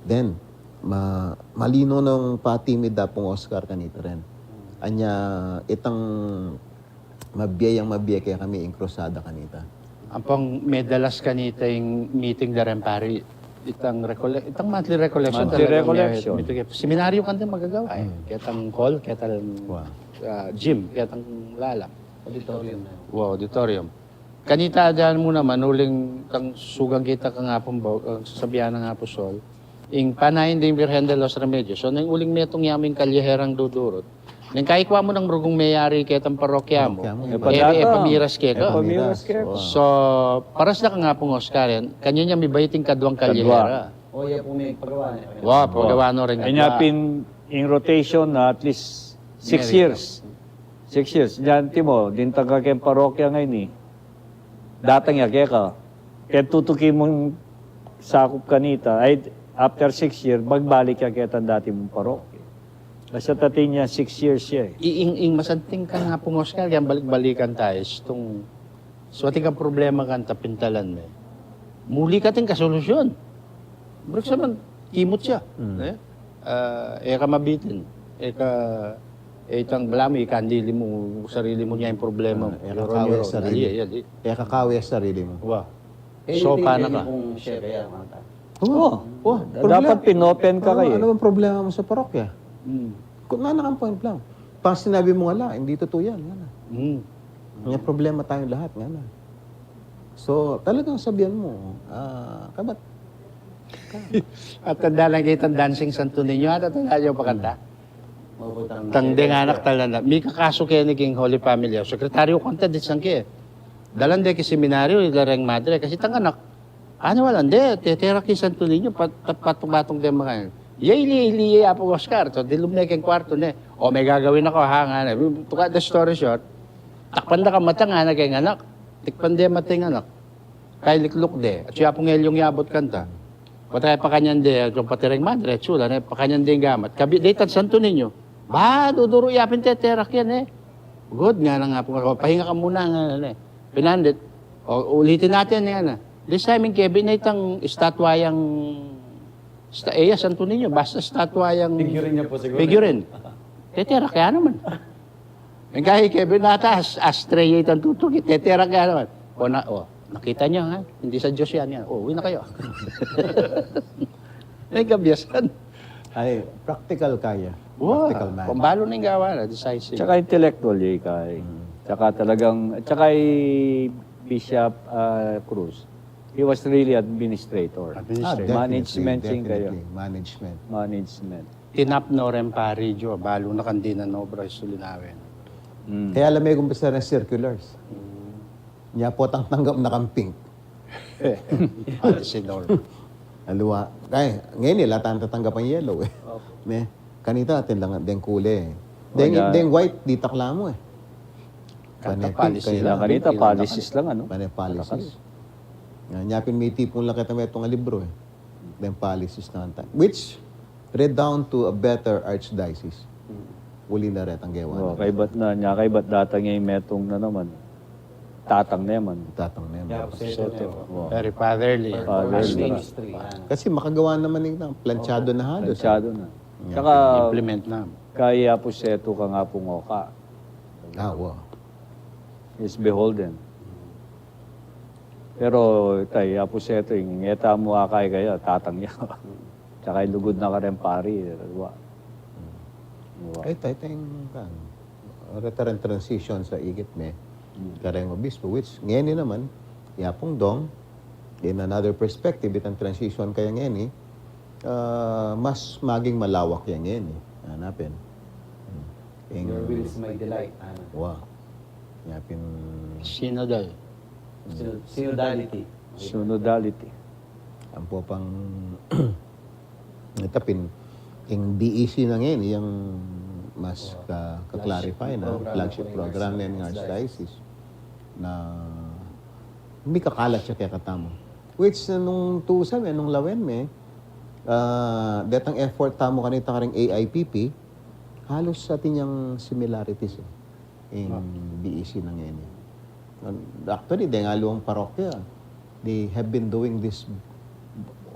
then, ma-, malino nang patimid da Apung Oscar kanita rin. Anya, itang mabie yang mabie kekami ing Cruzada kanita. Ampong medalas kanita ing meeting da reng pari, itang recolle-, itang monthly recollection. Monthly recollection. Seminaryo kanita magagawa, e. Ketang hall, ketang, ah, gym, ketang lalam. Auditorium na. Wa, auditorium. Kanita, adyan mu naman, uling tang sugang kita kang Apung Bo-, kang sasabian nang Apostol, ing panayan ding Virgen de los Remedios. So, neng uling metung ya mu ing kalyeherang dudurut, neng kaikwa mu nang rugung meyari ketang parokya mu, e, e pamiras keka. E pamiras keka. So, paras na kang Apung Oscar yan, kanyan ya mibait ing kaduang kalyehera. O, ya pu mipagawa na. Wa, pagawa no rin. Anya pin, ing rotation na at least six years. Six years. Diyan, timo, dintang ka keng parokya ngeni. Datang ya keka. Keng tutuki mung sakup kanita. Ay, after six year, magbalik ya ketang dati mung parokya. Basta atin ya, six years ya e. I-, ing, ing masanting kang Apung Oscar, yang balik-balikan tayo, itong suwati kang problema kang tapintalan me. Muli ka atin kasolusyon. Balik sa man, kimut ya. Hmm. Eh? Ah, e ka mabitin. E ka, e itang balamu, ikandili mu, sarili mu nya ing problema mu. Ah, e ka kawi sarili. Ali, ali. E ka kawi sarili mu. Wa. Anything, sopa na ka. Kung siya kaya, mata. Oo. Oo. Dapat pinopen ka. Ano, kayo, ano bang problema mo sa parokya? Hmm. Kung nanakan point lang. Pag sinabi mo nga la, hindi totoo yan. Nga na. Hmm. May problema tayong lahat, nga na. So, talagang sabihan mo, ah, kabat. At tanda lang kita dancing Santo Niño, at tanda niyo pa kanta? Opo, tang Tang deng anak, tanda. Mikakasu keni king Holy Family. Sekretaryu ku kanta, di sangke. Dalan de ki seminaryo, ila reng madre, kasi tang anak. Ano, wala, hindi, teterak ki Santo Niño, pat-, pat-, patong-patong de makain. Ye, ili, ili, ye, Apo Oscar, so, dilum ne keng kwarto ne. O, may gagawin ako, ha, nga ne. To cut the story short, takpan da ka mata, nga ne, keng anak. Tikpan de mata ing anak. Kay likluk de, at siya pung elyong yabot kanta. Patay pakanyan de, at yung patireng madre, at sula, ne, pakanyan de ing gamat. Kabi, de, tan Santo Niño. Ba, duduru ya pin teterak yan, eh. Good, nga na nga po. O, pahinga ka muna, nga na, eh. Pinandit. O, ulitin natin, nga na. This time, ing kebit na itang estatwa yang, esta-, eh, Santo Niño, basta estatwa yang figurine niya po siguro. Figurine. Teterak ya naman. Ing kaya kebit na ata, as-, ashtray ya itang tutuki, teterak ya naman. O na, o, nakita niyo, ha? Hindi sa Diyos yan, yan. O, uwi na kayo. May kabiyasan. Ay, practical kaya. Wa, practical man. Pambalu na ing gawa na, decisive. Tsaka intellectual, ye, kay. Mm. Tsaka talagang, tsaka i Bishop, ah, Cruz, he was really administrator. Administrator. Ah, definitely, management, ye, kaya. Definitely, management. Management. Tinap no ren pari, jo, balu na kang dinan obra, isu linawen. Mm. Kaya alam mo, kung basta na circulars. Mm. Nya po tang tanggap na kang pink. Alisin, Lord. Aliwa. Ay, ngeni, ila tang tatanggap ang yellow, eh. Opo. Ne? Kanita, atin lang, deng kule, eh. Deng, deng white, ditak la mu, eh. Kanita, policies lang, ano? Pane policies. Nya, nya pin mitipun la keta metung a libru, eh. Deng policies na kanta. Which, redound to a better archdiocese. Mm. Uli na retang gewa na. O, kaybat na, nya kaybat datang ya metung na naman. Tatang naman. Tatang naman. Very fatherly. Fatherly. Kasi makagawa naman ing planchado na halos, eh. Planchado na. Nya. Tsaka, implement na. Kaya po siya ito ka nga pong oka. Ah, wa. Is beholden. Pero, itay, apo seto, ing ngeta mu akay kaya, tatang ya. Tsaka ilugud na karen pari, wa. Wa. Ay, tay, tay, kan, reta reng transition sa ikit me, kareng obispo, which, ngeni naman, yapung dong, in another perspective, itang transition kaya ngeni, ah, mas maging malawak ya ngeni. Hanapin. Your will is my delight, ana. Wa. Yapin. Synodal. Syn-, synodality. Synodality. Ampo pang, itapin, ing B E C na ngeni, yang mas ka-, ka-clarify na, flagship program na ning archdiocese. Na mikakalat ya kekatamu. Which, nung tusan me, nung lawen me, ah, detang effort tamu kanita kareng A I P P, halos atin yang similarities, eh. Ing B E C na ngeni. Actually, deng aliwang parokya, they have been doing this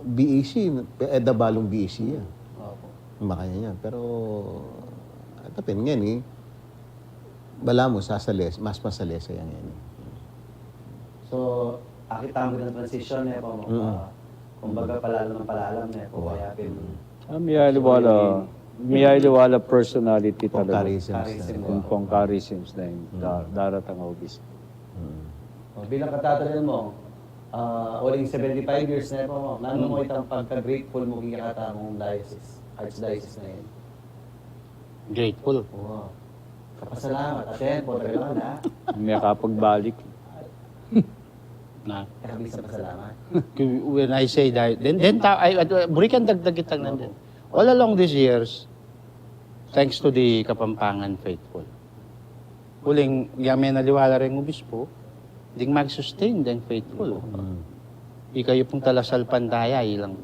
B E C, e da balung B E C ya. Opo. Makanya yan. Pero, itapin ngeni, balamu, sasales, mas masales ya ngeni. So, akit tamu ing transition, ne po, mo, ah, kumbaga, palalam ng palalam, ne po, kaya pin- Ah, miyaliwala, miyaliwala personality talaga. Charisms na. Ing pong charisms na ing da-, daratang a obispo. O, bilang katatalan mo, ah, uling seventy-five years na po, nanu mo itang pagka-grateful mo kaya katamung diocese, archdiocese na yan? Grateful. Wow. Kapasalamat. At yan po, talaga na. Miyakapagbalik. Na. Kaya kami sa pasalamat. When I say that, then, then ta-, ay, at, uh, burikan dagdag kitang nandun. All along these years, thanks to the Kapampangan faithful. Uling, ya me naliwala reng obispo, ding mag-sustain deng faithful. Mm. Ikayu pung talasalpantaya, ilang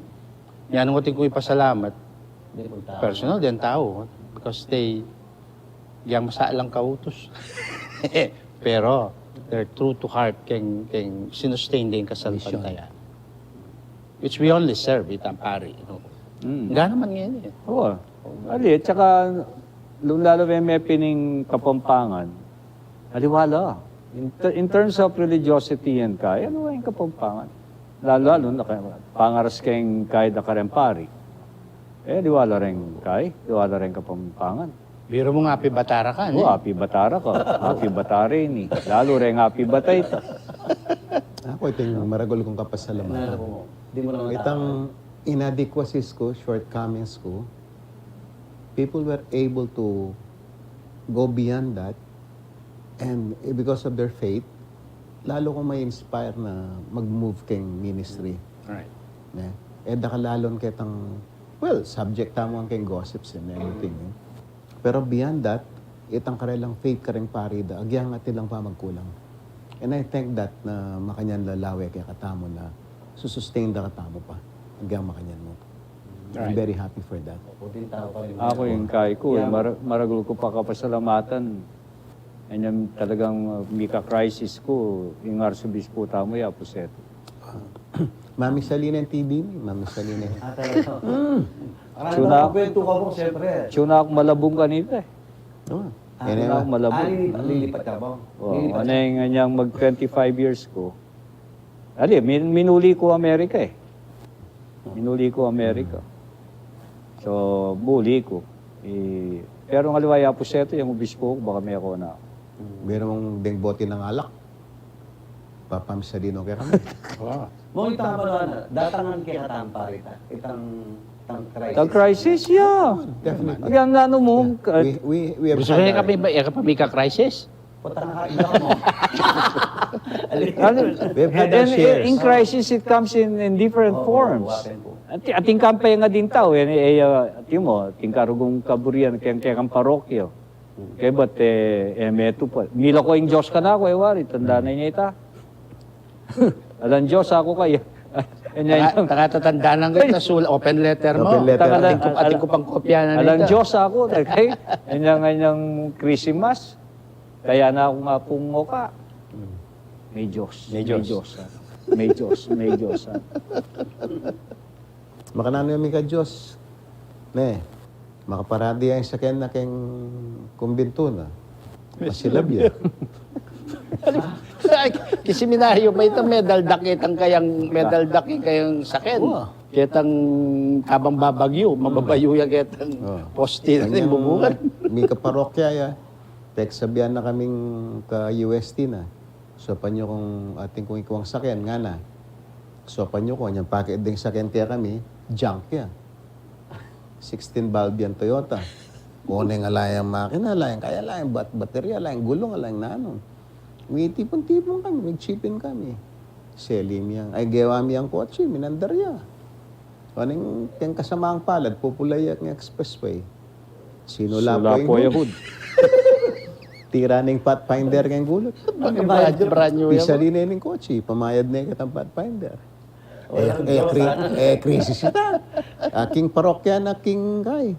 Yan ang atin kung ipasalamat. Personal, deng tau. Because they, yang masalang kautus. Pero, they're true to heart keng, keng sinusustain deng kasalpantayanan. Which we only serve itang pari, no? Mm. Nga naman ngayon eh. Oo. Ali, at saka, lalo, lalo may, may pining Kapampangan, aliwa la. In, ter- in terms of religiosity yan, kaya, ano yung Kapampangan? Lalo, lalo na kaya, pangaras keng kaya da kareng pari. Eh, aliwa la reng kaya, aliwa la reng Kapampangan. Biro mu nga, api batara ka, Oh, ni? Api batara ka. Api batara ini. Lalo reng api batay ta. Aku, ito yung maragul kong kapasalamatan. Ano po? Di mo naman Itang inadequacies ko, shortcomings ko, people were able to go beyond that, and because of their faith, lalo kong may inspire na mag-move keng ministry. Right. Ne? Eh, dakalalon ketang, well, subject tamu keng gossips and everything, eh. Pero beyond that, itang karelang faith kareng pari da, agyang atin lang pamagkulang. And I thank that na makanyan la lawe kekatamu na susustain da katamu pa. Agyang makanyan mu. I'm Right. very happy for that. Opo, din tao pa rin. Ako yung kay ko, eh, Yeah. mara- maragul ko pa kapasalamatan. Yan yung talagang, uh, mika-crisis ko, yung arsobispo tamu, ya, Apuseto. Mamisalin ang T V ni, mamisalin ang Ah, talaga. Marami Tuna- na kwento ka po, siyempre. Tuna ako malabong kanita eh. Oh. Ah, Yan tuna na. ako malabong. Ah, lilipat, lilipat ka po? Oh, Lilipat ano ka? yung anyang mag twenty-five years ko. Ali, min- minuli ko Amerika eh. Minuli ko Amerika. So, muli ko. Eh, pero ng aliwa ya Apuseto, yung obispo ko, baka may ako na. Meron mong deng bote ng alak. Papamisalin ke kami. Wow. Mong itang ano, ano, datangan ke katamu pari ta. Itang, itang crisis. Itang crisis, yeah. Definitely. Yan na, ano mo, Yeah. We, we, we have Gusto had niya our kami ba, iya ka pa may ka-crisis? Putang ka, ina mo. Ano, We've had our and, and shares. in crisis, it comes in, in different Oo, forms. Wapen po. At, ating kampay nga din tau, eh, eh, uh, atin mo, ating karugong kaburian, kaya, kaya kang parokyo. Kaya ba't, eh, eh, meto pa. Mila ko yung Diyos ka na ako, eh, wari, tanda na niya ita. Alang Diyos ako kaya. Taka, taka tatandanan ko ita, sul-, open letter mo. Open letter. Taka, ating ko, ating ko pang kopya na Alang nita. Diyos ako, kay, inyang, inyang Christmas, kaya na ako nga pong ngoka. Hmm. May Diyos. May Diyos. May Diyos, ah. May Diyos, ah. Makananu yung mika Diyos? Ne, makaparadi ang sakyan na keng kumbinto na. Masilab ya. Ay, kiseminaryo pa ita, medal dak itang kayang, medal dak itang kayang sakyan. Uwa. Ketang kabang babagyo, mababayo ya ketang poste na Kanyang ning bubukan. Mika parokya ya. Peksabian na kaming ka U S T na. Sopan yu kung atin kung ikuang sakyan, ngana. Sopan yu kung anyang pakit ding sakyan kekami, junk ya. Sixteen valve yang Toyota. Oneng ala yang makina, ala yang kaya, ala yang bat-, baterya, ala yang gulung, ala yang nanung. Mitipun-tipun kami, migchipin kami. Seli mi yang, ay, gewa mi yang kotse, minandar ya. Oneng, keng kasamang palad, pupula ya keng expressway. Sinula po yung hood. Tira ning Pathfinder keng gulut. Brand new, brand new yan. Pisali ne ning kotse, pamayad ne ketang Pathfinder. Eh, eh, kri-, eh, krisis ita. Ah, king parokya na king kay.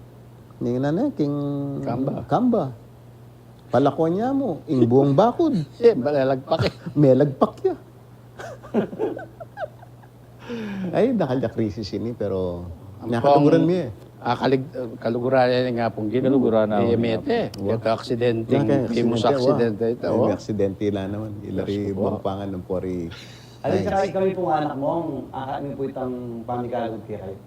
Ning nana, king Kamba. Kamba. Palakwan ya mu, ing buong bakod. Eh, malalagpak eh. Melagpak ya. Ay, dakal ya krisis ini, pero Ampong, nakaluguran mi eh. Ah, kalig-, kaluguran ya nga pong Ginu. Kaluguran na Eh, ako. Mete. Wa. Yung aksidente, Naka-, famous aksidente, wa. Aksidente ita, Ay, wa. Aksidente la naman. Ila ri Diyos ko po. Bangpangan ng pori. Ay, Nice. Tsaka kami pong anak mo, ang akak mi po itang pamikalog kaya kayo.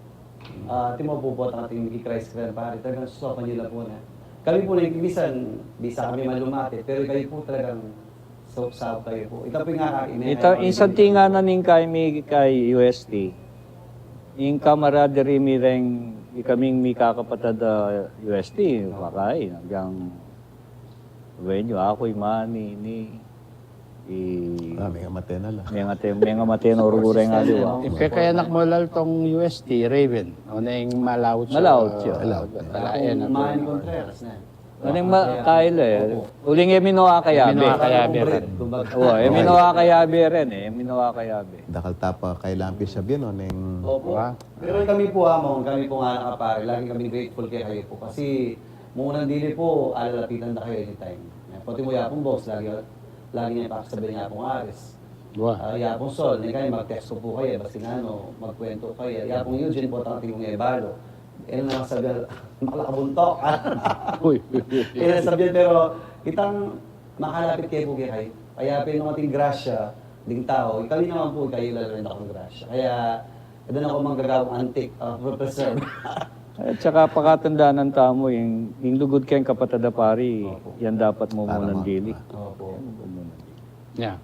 Ah, timo po po, tang ating miki-crisis kaya pare, talagang susopan nila po na. Kami po na, minsan, bisa kami malumate, pero kayo po talagang So, sao kayo po? Ita po yung nga kami, Ita, insan tinga na ning kay mi kay U S T. Ing kamarada ri mi reng, ikaming mikakapatad a U S T, makay, hanggang, bueno, ako, i Manny, ni, i Ah, mengamate na la. Mengamate, mengamate na urugu reng aliwa. Ing pekayanak mo lal tong U S T, Raven, o na ing Malautio. Malautio. Malautio. Wala, eh, Manny Contreras na. Ano yung ma-, Kyle eh? Opo. Uling e mi no akayabe. E mi no akayabe rin. Kumbaga. Oo, e mi no akayabe rin eh. E mi no akayabe. Dakal ta pa kailangan pisabian, no, neng... Opo. Pero kami po, Among, kami po nga nakapare, lagi kami grateful kekayu po. Kasi, mung unang dili po, alalapitan da kayu anytime. Pati mo yapong boss, lagi, lagi niya pakisabian yapong Aris. Ah, yapong Sol, ne kayu, mag-text ko po kayu, basta nga, no, magkwento kayu. Yapong Eugene po, tangting kong ebalo. E na sabian, makalakabuntok. Uy. E na sabian, pero itang makalapit kayu po kekayu. Kaya po yung ating grasya, ding tao, kami naman po, kayu lalapit akong grasya. Kaya, doon ako manggagawang antik, ah, preserve. At saka pakatandaan tamu, yung, yung lugud keng kapatad a pari, yan dapat mu munang dili. Opo. Yeah.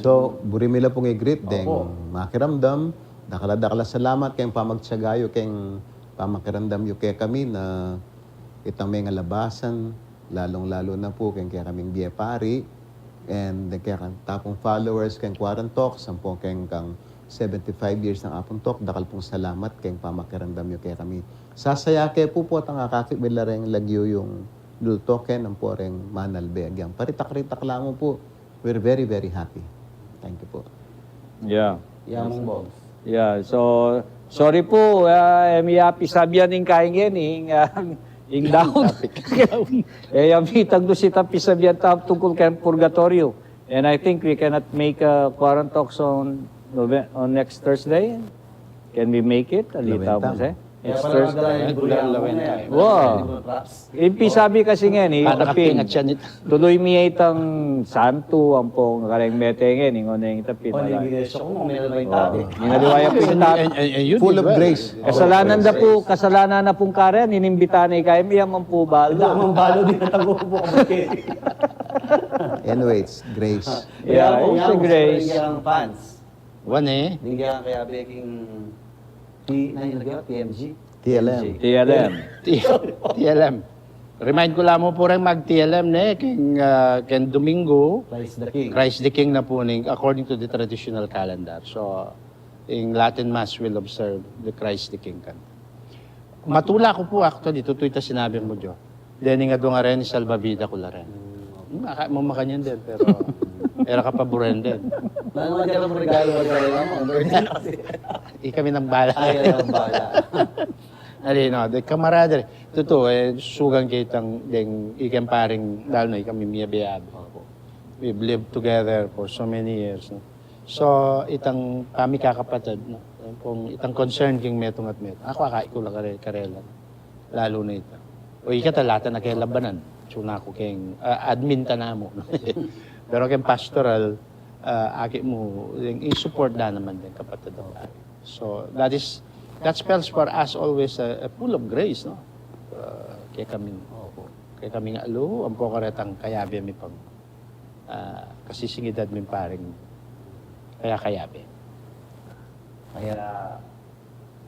So, buri mi la pung i-greet deng makiramdam. Dakal a dakal a salamat keng pamagtyaga yu, keng pamakiramdam yu kekami na itang mengalabasan, lalung-lalu na pu keng kekaming bie pari, and keng kekatang followers keng Quarantox, ampong keng kang seventy-five years nang Apuntok, dakal pung salamat keng pamakiramdam yu kekami. Sasaya ke pu, potang akakit mi la reng lagyu yung lulto keng ampo reng manalbe agyang paritak-ritak la mu pu. We're very, very happy. Thank you po. Yeah. Yeah, Among Bogs. Yeah, so, sorry po, ah, e mi ya pisabian ing kaing ing, ah, ing daun. E ya mi tagdus itang pisabian tamu tungkul keng purgatoryo. And I think we cannot make a Quarantox on Nove-, on next Thursday. Can we make it? Alita mo, eh? It's Thursday. Wow. Ing pisabi kasi ngeni, kapin, tuluy mi itang santu, ampong kareng mete ngeni, nguneng itang pinalay. Full of grace. Kasalanan da pu, kasalanan na pung karen, inimbita na ikami, ampo balu. Anyways, grace. Yeah, it's a grace. Wan e. Ding kaya kayabe king T, nanu ing lagyu? T M G? T L M. T L M. T-, T L M. Remind ku la mu pu reng mag-T L M ne, king, ah, king Domingo, Christ the King. Christ the King na pu ning, according to the traditional calendar. So, ing Latin Mass will observe the Christ the King kan. Matula ku pu, actually, tutu ita sinabi mu, Jo. Dening adung a reni, salbabida ku la ren. Hmm, aka-, mamakanyan din, pero era ka pa buren din. Nanu nga dyan ang regalo, regalo lang, ang birthday kasi. Ikami nang bala. Ay, ay, ang bala. Ali, no, de kamarada rin. Tutu, e, sugan ke itang, deng, ikeng paring, lalo na ikami miyabe-abe. Opo. We've lived together for so many years, no? So, itang pamikakapatad, no? Kung itang concern king metung at metung. Aku, akakit ku la kare-, karela. Lalu na ita. O, ika talatan na kelabanan. Suna ku keng, ah, admin ta namu, no? Pero keng pastoral, ah, akit mu, yung, i-support da naman deng kapatad a pari. So, that is, that spells for us always a, a full of grace, no? Ah, kekami, opo, kekaming alu, ampo karetang kayabe mi pang ah, kasisingidad ming paring kaya kayabe. Kaya,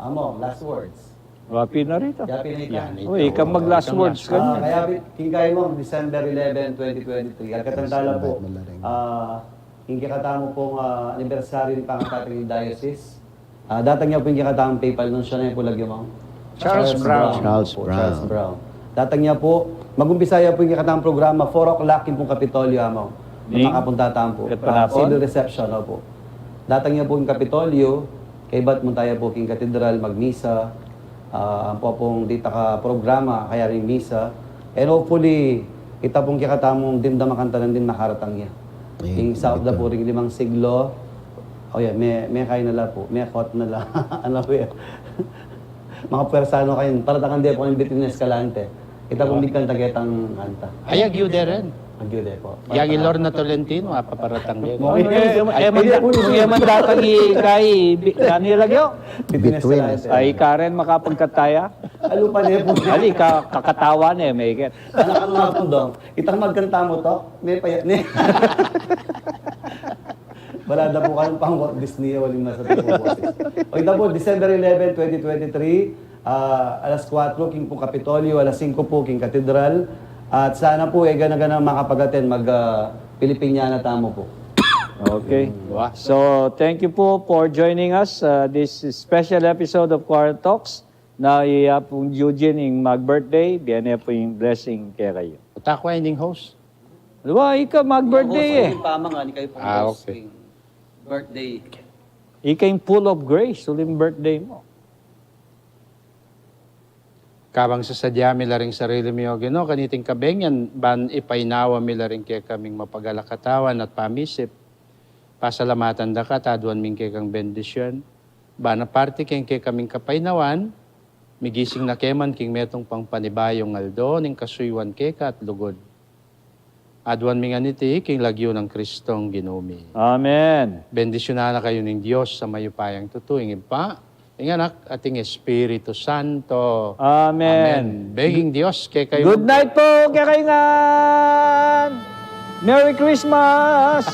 Among, last words. Wa pin na rita. Kaya pin na ita. Yan, ita. Uy, ika mag-last words ka. Ah, kaya pi-, king kayu, Among, December eleven, twenty twenty-three. Agkatan tala pu, ah, ing kekatamu pung, ah, anibersaryu ning pangatata ning diocese. Ah, datang ya pu ing kekatamung papal nuncio, nanu pu lagyu, Among? Charles Brown. Charles Brown. Opo, Charles Brown. Datang ya pu, mag-umpisa ya pu ing kekatamung programa, four o'clock king pung Kapitolyo, Among. Ning? Makapunta tamu pu. Kat panapun? Ah, civil reception, opo. Datang ya pu king Kapitolyo, kaybat munta ya pu king katedral, magmisa, ah, ampo pung dita ka programa, kaya ring misa. And hopefully, ita pung kekatamung dimdam a kantanan din makaratang ya. Ing saup da pu ring limang siglo, o ya, me-, mekay na la pu, mekot na la. Ano pu ya? Makapuwersa no kayun, paratangan de pu kayung Bituin Escalante. Ita pung migkanta ketang kanta. Ay, agyu de rin. Agyu de pu. Yang i Lorna Tolentino, apaparatang de. Ano, e, e, e, man da-, e, man datang i-, kay, bi-, ano yung lagyu? Bituin Escalante. Ay, Karen, makapagkanta ya? Alu pa ne pu. Ali, ka-, kakatawa ne, may get. Anak, ano nga pu, Dong? Itang magkanta mu to, me payat ne. Bala da pu kayung pang Walt Disney, waling masa pu boses. O, ita pu, December eleven, twenty twenty-three, ah, alas kuwatro king pung Kapitolyo, alas singko pu king Katedral. At sana pu, e gana-gana makapag-attend, mag, ah, Pilipinyana tamu pu. Okay. So, thank you po for joining us, uh, this special episode of Quarant Talks. Na iya pung Eugene ing mag-birthday, bie ne pu ing blessing kekayu. Uta ku ing host. Wa, ika mag-birthday e. Ing pamangan, ikayu pung Ah, host okay. Ing birthday. Ika ing full of grace, uling birthday mu. Kabang sasadya mi la ring sarili mi, O Ginu, kaniting kabenyan, ban ipainawa mi la ring kekaming mapagalakat a katawan at pamisip. Pasalamatan da ka at aduan mi ing kekang bendisyun. Ban a parti king kekaming kapainawan, migising na keman king metung pang panibayung aldo ning kasuyuan keka at lugud. Aduan mi ngan iti king lagyu nang Kristong Ginu mi. Amen. Bendisyunan na kayu ning Dios a mayupayang tutu, ing Ibpa, ing Anak, at ing Espiritu Santo. Amen. Amen. Benging Dios kekayu. Good night pu kekayu ngan. Merry Christmas.